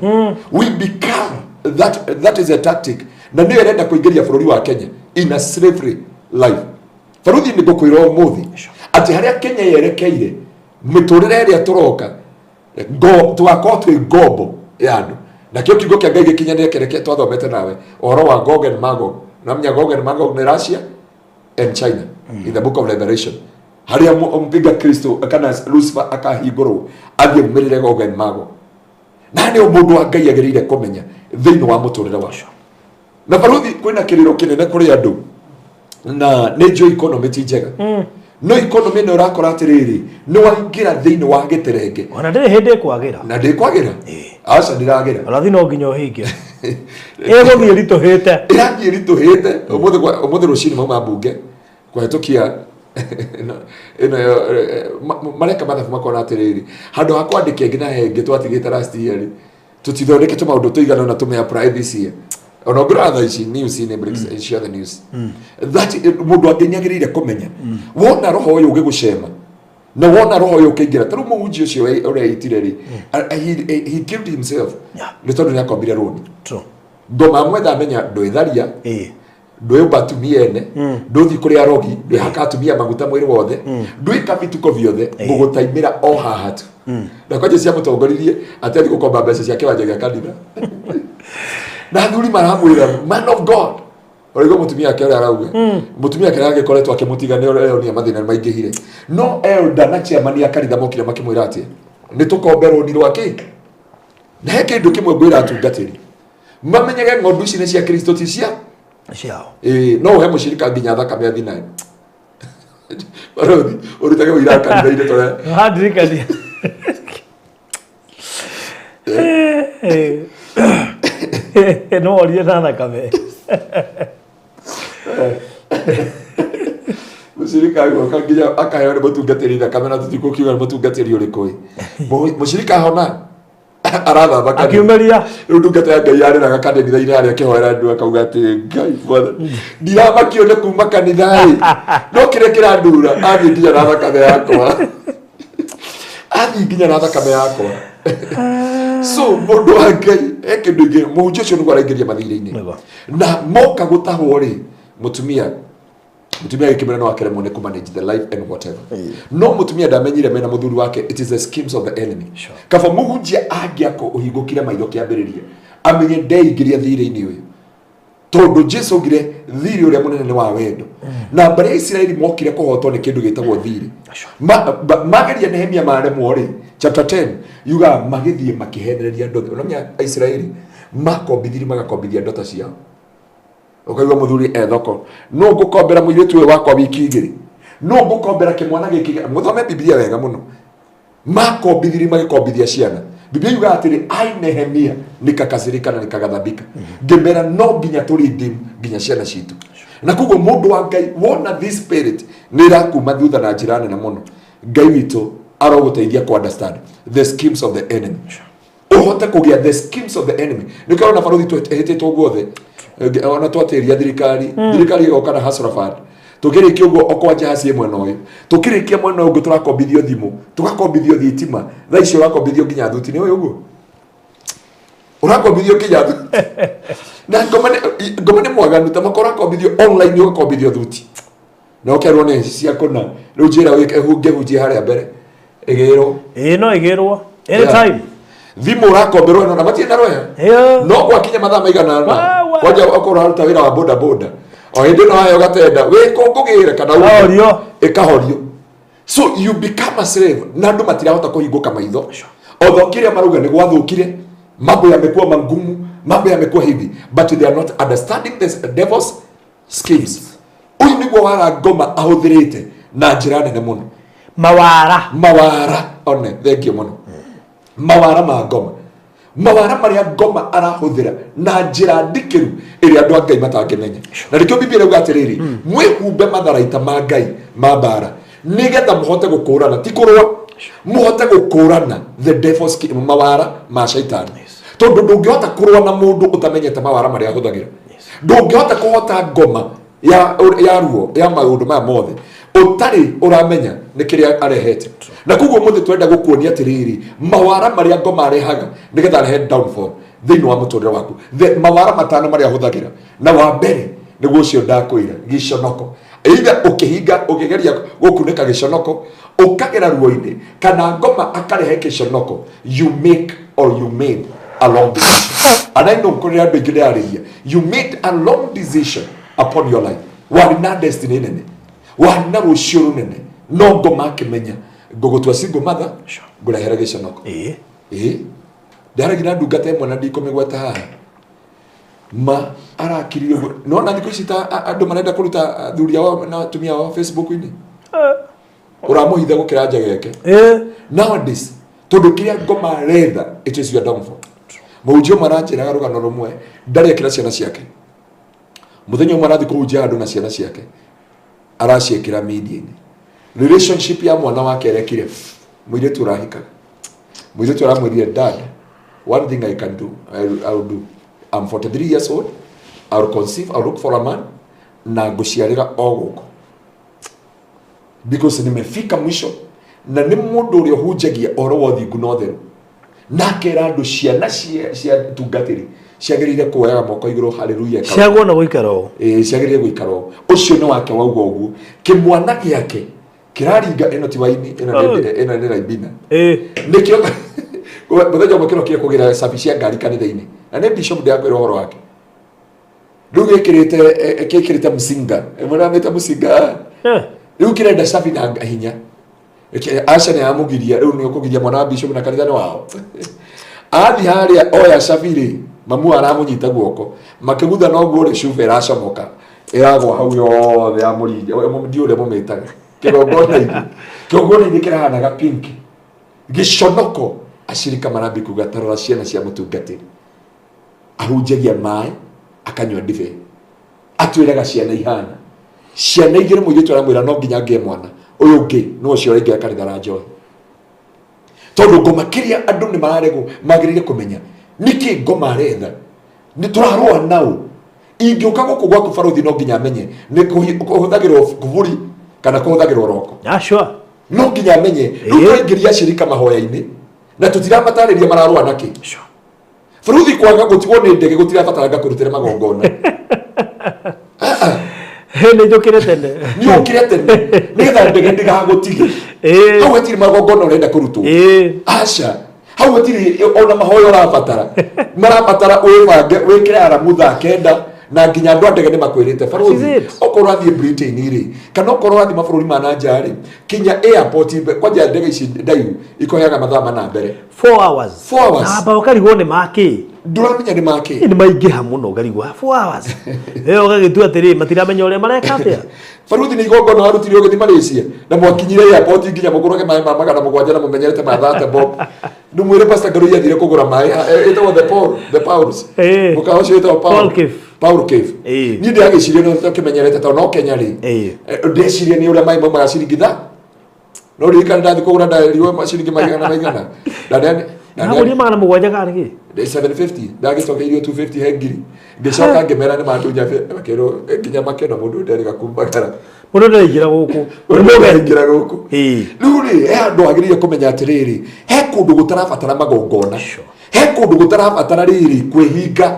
We become that, that is a tactic, na nĩyo ĩrenda kũingĩria bũrũri wa Kenya in a slavery life. Baruthi, nĩ ngũkwĩra ũmũthĩ atĩ harĩa Kenya yerekeire, mĩtũrĩre ĩrĩa tũroka tũgakorwo twĩ ngombo ya andũ. Nakĩo kiugo kĩa Ngai gĩkinyanĩre kĩrĩa twathomete nawe ũhoro wa Gog and Magog. Namenya Gog and Magog nĩ Russia and China in the book of Revelation, harĩa mpinga Kristo kana Lucifer akahingũrwo athiĩ aumĩrĩre Gog and Magog. Na nĩ mũndũ wa Ngai agĩrĩire kũmenya thĩinĩ wa mũtũrĩre wake. Na baruthi, kwĩna kĩrĩro kĩnene kũrĩ andũ, na nĩ njũĩ economy ti njega, no economy ĩno ũrakora atĩrĩrĩ, nĩ waingĩra thĩinĩ wa gĩterenge. Ona ndĩrĩ hĩndĩ ĩkwagĩra. Na ndĩkwagĩra, aca, ndĩragĩra. Ũrathi no nginya ũhinge, ĩgũthiĩ ritũhĩte. Ĩrathiĩ ritũhĩte. Ũmũthĩ rũcinĩ mauma mbunge kũhetũkia ĩno mareka mathabu, makona atĩrĩrĩ, handũ ha kwandĩka ĩngĩ na hengĩ twatigĩte last year rĩ, tũtithondeke tũmaũndũ tũigana ũna tũme apply this year. Ona ũngĩrora thaa ici news nĩ breaks ciothe news that mũndũ angĩ nĩ agĩrĩire kũmenya, wona roho ũyũ ũgĩgũcema na wona roho ũyũ ũkĩingĩra, ta rĩu mũhunjia ũcio ũrĩa ĩitire rĩ, he killed himself nĩ tondũ nĩ akombire rũni. Ngoma amwetha amenya ndwĩtharia, ndwĩũmba atumia ene, ndũthiĩ kũrĩ arogi, ndwĩhaka atumia maguta mwĩrĩ wothe, ndwĩka bituko biothe, ngũgũtaimĩra o haha tu. Na kwanja ciamũtongoririe atĩ athiĩ gũkomba mbeca cia kĩwanja gĩa kanitha, na athuri maramwĩra, "Man of God." Ũraigua mũtumia wake ũrĩa arauga, mũtumia wake agĩkoretwo akĩmũtiga nĩ ũrĩa mathĩna nĩ maingĩhire, no elder na chairman ya kanitha mokire makĩmwĩra atĩ nĩ tũkombe rũni rwa kĩ. Na he kĩndũ kĩmwe ngwĩra atungatĩri mamenyage, ng'ondu ici nĩ cia Kristo, ti cia ciao. Ĩĩ, no ũhe mũcirika nginya thakame athi nayo. Barothi ũrutage ũira kanitha-inĩ tũrĩa Handirikania. No orie na thakame. Mũcirika agoka nginya akaheo nĩ mũtungatĩri thakame na tũtikũkiuga nĩ mũtungatĩri ũrĩkũ ĩ. Mũcirika ahona arathamba kanitha. Akiumĩria. Rĩu ndungata ya Ngai yarĩraga kanitha-inĩ harĩa akĩhoera andũ akauga atĩ Ngai mwathani ndiramakio nĩ kuma kanitha ĩ no kĩrĩa kĩrandura athiĩ nginya na thakame yakwa, athiĩ nginya na thakame yakwa. So mũndũ wa Ngai e kĩndũ ingĩ mũhunjia ũcio nĩguo araingĩria mathirĩ-inĩ. Nĩguo. Na moka gũtahwo rĩ, mũtumia agĩkĩmwĩra no akeremwo nĩ kũmanage the life and whatever, no mũtumia ndamenyire mena mũthuri wake it is the schemes of the enemy. Kaba mũhunjia angĩako ũhingũkire maitho kĩambĩrĩria amenye ndeingĩria thirĩ-inĩ ũyũ, tondũ Jesu augire thirĩ ũrĩa mũnene nĩ wa wendo, na mbarĩ ya Isiraeli mokire kũhotwo nĩ kĩndũ gĩtagwo thirĩ. Mageria Nehemia maremwo rĩ, chapter 10 yugaga magĩthiĩ makĩhenereria andũ othe. Ũramenya Aisiraeli makombithirie magakombithia ndota ciao, ũkaigua mũthuri e thoko, no ngũkombera mũirĩtu ũyũ wakwa wiki 2, no ngũkombera kĩmwana gĩkĩ. Mũthome Biblia wega mũno. Makombithirie magĩkombithia ciana. Biblia yugaga atĩrĩ, ai Nehemia nikakasirika na nikagathabika, ngĩmera no nginya tũ redeem nginya ciana citũ. Na koguo mũndũ wa Ngai, wona this spirit nĩ ĩrakuma thutha na njĩra nene mũno, Ngai witũ arogũteithia ku understand the schemes of the enemy, ũhote kũgĩa the schemes of the enemy. Nĩkĩo ũrona barothi twĩhĩtĩtwo guothe. Ona twatĩria thirikari, thirikari ĩgoka na hustler fund. Tũkĩrĩkia ũguo okwanja haciĩ mwena ũyũ, tũkĩrĩkia mwena ũyũ ũngĩ tũrakombithio thimũ, tũgakombithio thitima, thaa ici ũrakombithio nginya thuti. Nĩ ũĩ ũguo ũrakombithio nginya thuti na ngoma nĩ mwaganu ta mako ũrakombithio online, ũgakombithio thuti na ũkerwo nĩ cia kũna. Rĩu njĩra wĩke ngĩhunjie harĩa mbere ĩgĩrwo. Ĩĩ, no ĩgĩrwo anytime. Thimũ ũrakomberwo ĩno na matirĩ na rweha. No gwakinya mathaa maigana ũna, Wa, wa. kwanja okorwo ũraruta wĩra wa boda boda, o hĩndĩ ĩno waheo gatenda wĩkũ ngũgĩre kana uge, Kahorio. ĩkahorio. So you become a slave na andũ matirahota kũhingũka maitho although kĩrĩa marauga nĩ gwathũkire, mambo yamekuwa magumu, mambo yamekuwa hivi, but they are not understanding the devil's schemes. Ũyũ nĩguo wara ngoma ahũthĩrĩte na njĩra nene mũno. Mawara. Mawara one, thengiũ mũno. Mawara ma ngoma, mawara marĩa ngoma arahũthĩra na njĩra ndikĩru ĩrĩa andũ a Ngai matangĩmenya. Na nĩkĩo Biblia ĩrauga atĩrĩrĩ, mwĩhumbe matharaita ma Ngai ma mbara nĩgetha mũhote gũkũrana, ti kũrũa, mũhote gũkũrana the devil's scheme, mawara ma shaitani, tondũ ndũngĩhota kũrũa na mũndũ ũtamenyete mawara marĩa ahũthagĩra. Ndũngĩhota kũhota ngoma ya ruo ya maũndũ maya mothe ũtarĩ ũramenya nĩ kĩrĩa arehete. Na koguo mũthĩ twenda gũkuonia atĩrĩrĩ, mawara marĩa ngoma arehaga nĩgetha arehe downfall thĩinĩ wa mũtũrĩre waku, the mawara matano marĩa ahũthagĩra. Na wa mbere nĩguo ũcio ndakwĩra, gĩconoko. Either ũkĩhinga ũkĩgeria gũkunĩka gĩconoko ũkagera ruo-inĩ, kana ngoma akarehe gĩconoko, you make or you made a wrong decision. And I know kũrĩ andũ aingĩ ndĩrarĩria, you made a wrong decision upon your life. Warĩ na destiny nene, warĩ na rũciũ rũnene, no ngoma akĩmenya ngũgũtua single mother, ngũrehere gĩconoko. Ĩĩ, ndaragia na ndungata ĩmwe na ndikũmĩgweta haha, ma arakirire ũguo. Nona thikũ ici ta andũ marenda kũruta athuri ao na atumia ao Facebook-inĩ, ũramũhitha gũkĩra njegeke. Nowadays, tondũ kĩrĩa ngoma aretha, it is your downfall. Mũhunjia ũmwe aranjĩraga rũgano rũmwe, ndarĩ ekĩra ciana ciake. Mũthenya ũmwe arathiĩ kũhunjia handũ na ciana ciake araciĩkĩra media-inĩ. Relationship ya mwana wake arekire mũirĩtu ũrahikaga, mũirĩtu aramwĩrire, "Dad, one thing I can do, I will do, I'm 43 years old, I will conceive, I will look for a man na ngũciarĩra o gũkũ because nimefika mwisho." Na nĩ mũndũ ũrĩa ũhunjagia ũhoro wa ũthingu na ũtheru, na akera andũ ciana cia tungatĩri ciagĩrĩire kuoyaga moko igũrũ, haleluya. Ciagwo na gũikara ũũ. Ĩĩ, ciagĩrĩire gũikara ũũ. Ũcio nĩ wake wauga ũguo, kĩmwana gĩake kĩraringa ĩno ti waini ĩno, ĩno nĩ raibina. Nĩkĩo mũthenya ũmwe kĩrokire kũgĩra cabi cia ngari kanitha-inĩ, na nĩ bishop ndĩrakwĩra ũhoro wake. Rĩu gĩkĩrĩte mũcinga ĩmwe mũcinga. Rĩu kĩrenda cabi na hinya. Aca nĩ amũgiria, rĩu nĩ ũkũgiria mwana wa bishop na kanitha nĩ wao. Athiĩ harĩa oya cabi rĩ, mamu aramũnyita guoko, makĩgutha, no guo rĩ, cuba ĩracomoka ĩragwa hau yothe ya mũringa, ndiũ ũrĩa mũmĩtaga. Kĩgongona-inĩ, kĩgongona-inĩ kĩrahanaga pink. Gĩconoko, acirika marambia kuga, ta rora ciana cia mũtungatĩri. Ahunjagia maĩ, akanyua ndibei. Atwĩraga ciana ihana. Ciana igĩrĩ mũirĩtu aramwĩra no nginya ngĩe mwana. Ũyũ ũngĩ nĩ ũcio ũraingĩra kanitha na njohi. Tondũ ngoma kĩrĩa andũ nĩ mararegwo magĩrĩire kũmenya nĩkĩ ngoma aretha. Nĩ tũrarũa nao. Ingĩũka gũkũ gwaku barothi no nginya amenye nĩ kũhũthagĩrwo kuburi kana kũhũthagĩrwo roko. Ah, sure. No nginya amenye. Rĩu tũraingĩria acirika mahoya-inĩ na tũtiramatarĩria mararũa nakĩ. Sure. Barothi kwaga gũtigwo nĩ ndege gũtirabatara ngakũrutĩre magongona. Nĩ njũkĩre tene. Nĩ ũkĩre tene nĩgetha ndege ndĩgagũtige. Hau hatirĩ magongona ũrenda kũrutwo. Aca. Hau hatirĩ ona mahoya ũrabatara. Marabatara wĩbange wĩkĩre aramu thaa kenda na nginya andũ a ndege nĩ makwĩrĩte barothi That is it. okorwo ũrathiĩ Britain rĩ kana okorwo ũrathiĩ mabũrũri ma na nja rĩ kinya airport kwanja ndege ici ndaihu ikoyaga mathaa mana mbere. 4 hours. 4 hours. Na amba ũkarigwo nĩ makĩ. Ndũramenya nĩ makĩ. Nĩ maingĩha mũno ũkarigwo 4 hours. Ĩyo ũgagĩtua atĩrĩ matiramenya ũrĩa mareka atĩa. Baruthi nĩ igongona warutire ũgĩthiĩ Malaysia na mwakinyire airport nginya mũgũrage maĩ ma 700 na mũmenyerete ma thate bob. Nĩ mwĩre Pastor Ngarũi athire kũgũra maĩ, ĩtagwo the Paul, the Pauls. Mũkawa ũcio wĩtagwo Paul. Paul Cave. Paul Cave. Niĩ ndĩragĩciria nĩ tũkĩmenyerete tondũ no Kenya rĩ. Ndĩreciria nĩ ũrĩa maĩ maumaga ciringi tha. No ririkana ndathiĩ kũgũra ndarirwo ciringi maigana maigana. Ndagũrire 700 kana kĩ? 750 ndagĩcokeirio 250 he ngiri. Ngĩcoka ngĩmera nĩ mandunya makĩrwo nginya makĩona mũndũ nderĩga kumagara. Mũndũ ndaraingĩra gũkũ. Mũndũ ndaraingĩra gũkũ. Rĩu rĩ, he handũ wagĩrĩire kũmenya atĩrĩrĩ, he kũndũ gũtarabatara magongona. He kũndũ gũtarabatara rĩrĩ kwĩhinga.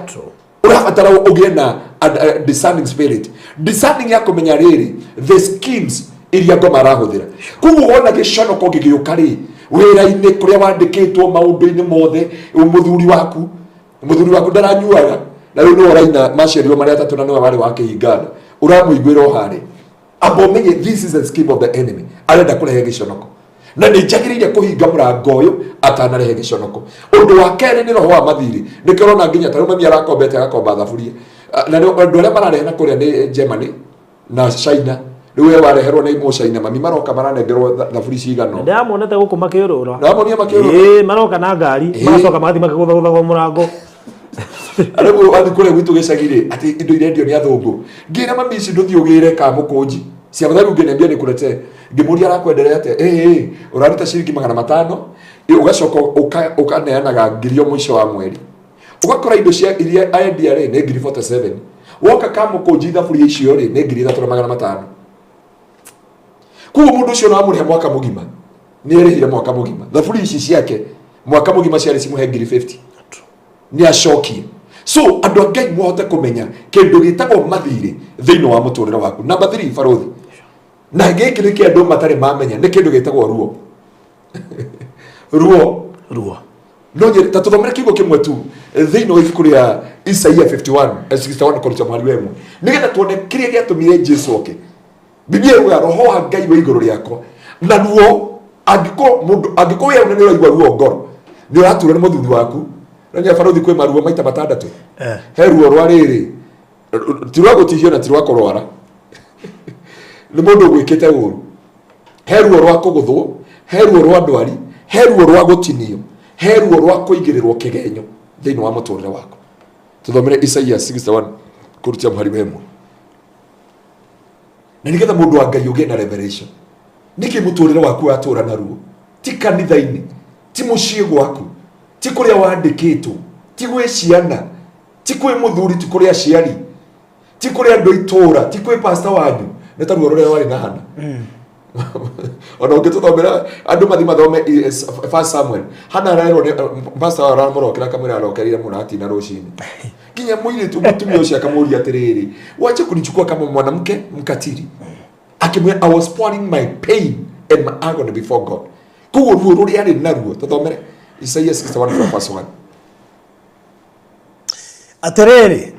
Ũrabatara ũgĩe na a discerning spirit. Discerning ya kũmenya rĩrĩ, the schemes iria ngoma arahũthĩra. Koguo wona gĩconoko gĩgĩũka rĩ, wĩra-inĩ kũrĩa wandĩkĩtwo maũndũ-inĩ mothe, mũthuri waku, mũthuri waku ndaranyuaga, na rĩu nĩwe ũraina maciarirwo marĩ atatũ na nĩwe warĩ wa kĩhinganda. Ũramũiguĩra o harĩa. Amba ũmenye this is a scheme of the enemy. Arenda kũrehe gĩconoko. Na nĩ njagĩrĩire kũhinga mũrango ũyũ atanarehe gĩconoko. Ũndũ wa kerĩ nĩ roho wa mathirĩ. Nĩkĩo ũrona nginya ta rĩu mami arakombete agakomba thaburia. Na rĩu andũ arĩa mararehe na kũrĩa nĩ Germany na China. Rĩu we wareherwo nĩ mũcaina, mami maroka maranengerwo thaburi cigana ũũ. Ndĩramonete gũkũ makĩũrũra. Ndĩramonire makĩũrũra. Ĩĩ, maroka na ngari, magacoka magathiĩ makĩgũthagũthagwo mũrango. Rĩu wathiĩ kũrĩa gwitũ gĩcagi rĩ, atĩ indo irendio nĩ athũngũ. Ngĩra mami ici ndũthiĩ ũgĩre kamũkũnji. Si afadhali ungeniambia nikuletee. Ngĩmũria arakwenderea atĩa? Ĩĩ, ĩĩ, ũraruta ciringi 500, ũgacoka ũkaneanaga ngiri o mũico wa mweri. Ũgakora indo cia iria aendia rĩ nĩ ngiri 47. Woka kamũkũnji thaburia icio rĩ nĩ ngiri 3500. Koguo mũndũ ũcio no amũrĩhe mwaka mũgima. Nĩ erĩhire mwaka mũgima. Thaburia ici ciake mwaka mũgima ciarĩ cimũhe ngiri 50. Nĩ acokie. So andũ a Ngai mũhote kũmenya kĩndũ gĩtagwo mathirĩ thĩinĩ wa mũtũrĩre waku. Number 3 barothi. Na gĩkĩ nĩ kĩa andũ matarĩ mamenya nĩ kĩndũ gĩtagwo ruo. Ruo. Ruo. No nyende ta tũthomere kiugo kĩmwe tu thĩinĩ wa ibuku rĩa Isaia 61 kũruta mũhari wa ĩmwe nĩgetha tuone kĩrĩa gĩatũmire Jesu oke. Biblia yugaga roho wa Ngai wĩ igũrũ rĩakwa na ruo. Angĩkorwo mũndũ, angĩkorwo wĩ nĩ ũraigua ruo ngoro, nĩ ũraturwo nĩ mũthuri waku. No nĩ barothi kwĩ maruo maita matandatũ. He ruo rwa rĩrĩ, ti rwa gũtihio na ti rwa kũrwara. Nĩ mũndũ ũgwĩkĩte ũru. He ruo rwa kũgũthwo, he ruo rwa ndwari, he ruo rwa gũtinio, he ruo rwa kũigĩrĩrwo kĩgenyo thĩinĩ wa mũtũrĩre waku. Tũthomere Isaia 61 kũrutia mũhari wa ĩmwe. Na nĩgetha mũndũ wa Ngai ũgĩe na revelation. Nĩkĩ mũtũrĩre waku watũra na ruo? Ti kanitha-inĩ, ti mũciĩ gwaku, ti kũrĩa wandĩkĩtwo, ti gwĩ ciana, ti kwĩ mũthuri, ti kũrĩ aciari, ti kũrĩ andũ itũra, ti kwĩ pastor wanyu. Nĩ ta ruo rũrĩa rwarĩ na Hana. Ona ũngĩtũthomera andũ mathiĩ mathome First Samuel, Hana arerwo nĩ pastor wao aramũrokera akamwĩra arokerire mũratina rũcinĩ. Nginya mũirĩtu mũtumia ũcio akamũria atĩrĩrĩ, wache kunichukua kama mwanamke mkatili. Akĩmwĩra I was pouring my pain and my agony before God. Koguo ruo rũrĩa arĩ naruo, tũthomere Isaiah 61 from verse 1. Atĩrĩrĩ,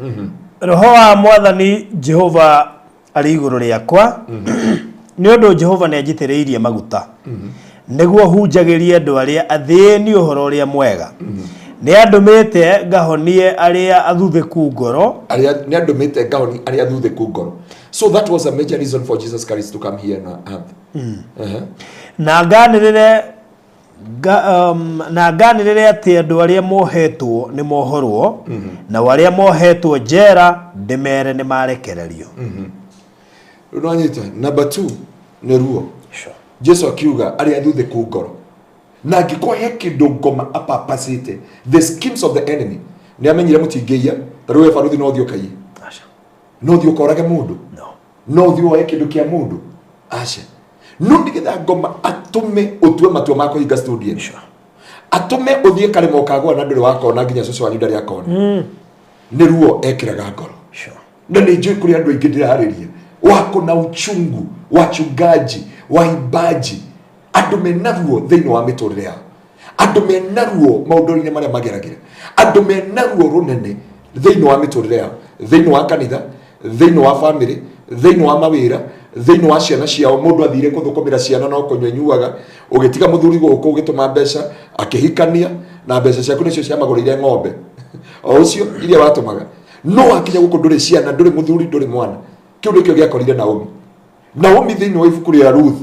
roho wa Mwathani Jehova arĩ igũrũ rĩakwa, nĩ ũndũ Jehova nĩ anjitĩrĩirie maguta nĩguo hunjagĩrie andũ arĩa athĩni ũhoro ũrĩa mwega. Nĩ andũmĩte ngahonie arĩa athuthĩku ngoro. Arĩa nĩ andũmĩte ngahonie arĩa athuthĩku ngoro. So that was a major reason for Jesus Christ to come here on earth. Na nganĩrĩre na nganĩrĩre atĩ andũ arĩa mohetwo nĩ mohorwo, nao arĩa mohetwo njera ndĩmere nĩ marekererio. Rĩu nĩwanyita number 2 nĩ ruo. Jesu akiuga arĩa athuthĩku ngoro, na angĩkorwo he kĩndũ ngoma apapacĩte, the schemes of the enemy, nĩ amenyire mũtingĩiya. Ta rĩu we baruthi, no ũthiĩ ũkaiye? Aca. No ũthiĩ ũkorage mũndũ? No. No ũthiĩ woe kĩndũ kĩa mũndũ? Aca. No nĩgetha ngoma atũme ũtue matua ma kũhinga studio ĩno, atũme ũthiĩ karĩma ũkagũa na ndũrĩ wakona, nginya cũcũ wanyu ndarĩ akona, nĩ ruo ekĩraga ngoro. Na nĩ njũĩ kũrĩ andũ aingĩ ndĩrarĩria wako na uchungu, wachungaji, waimbaji, andũ mena ruo thĩinĩ wa mĩtũrĩre yao, andũ mena ruo maũndũ-inĩ marĩa mageragĩra, andũ mena ruo rũnene thĩinĩ wa mĩtũrĩre yao, thĩinĩ wa kanitha, thĩinĩ wa famĩlĩ, thĩinĩ wa mawĩra, thĩinĩ wa ciana ciao. Mũndũ athire gũthũkũmĩra ciana no kũnyua nyuaga, ũgĩtiga mũthuri gũkũ, ũgĩtũma mbeca, akĩhikania na mbeca ciaku nĩcio ciamagũrĩire ng'ombe o ũcio iria watũmaga, no wakinya gũkũ ndũrĩ ciana, ndũrĩ mũthuri, ndũrĩ mwana. Kĩu nĩkĩo gĩakorire Naomi. Naomi thĩinĩ wa ibuku rĩa Ruth,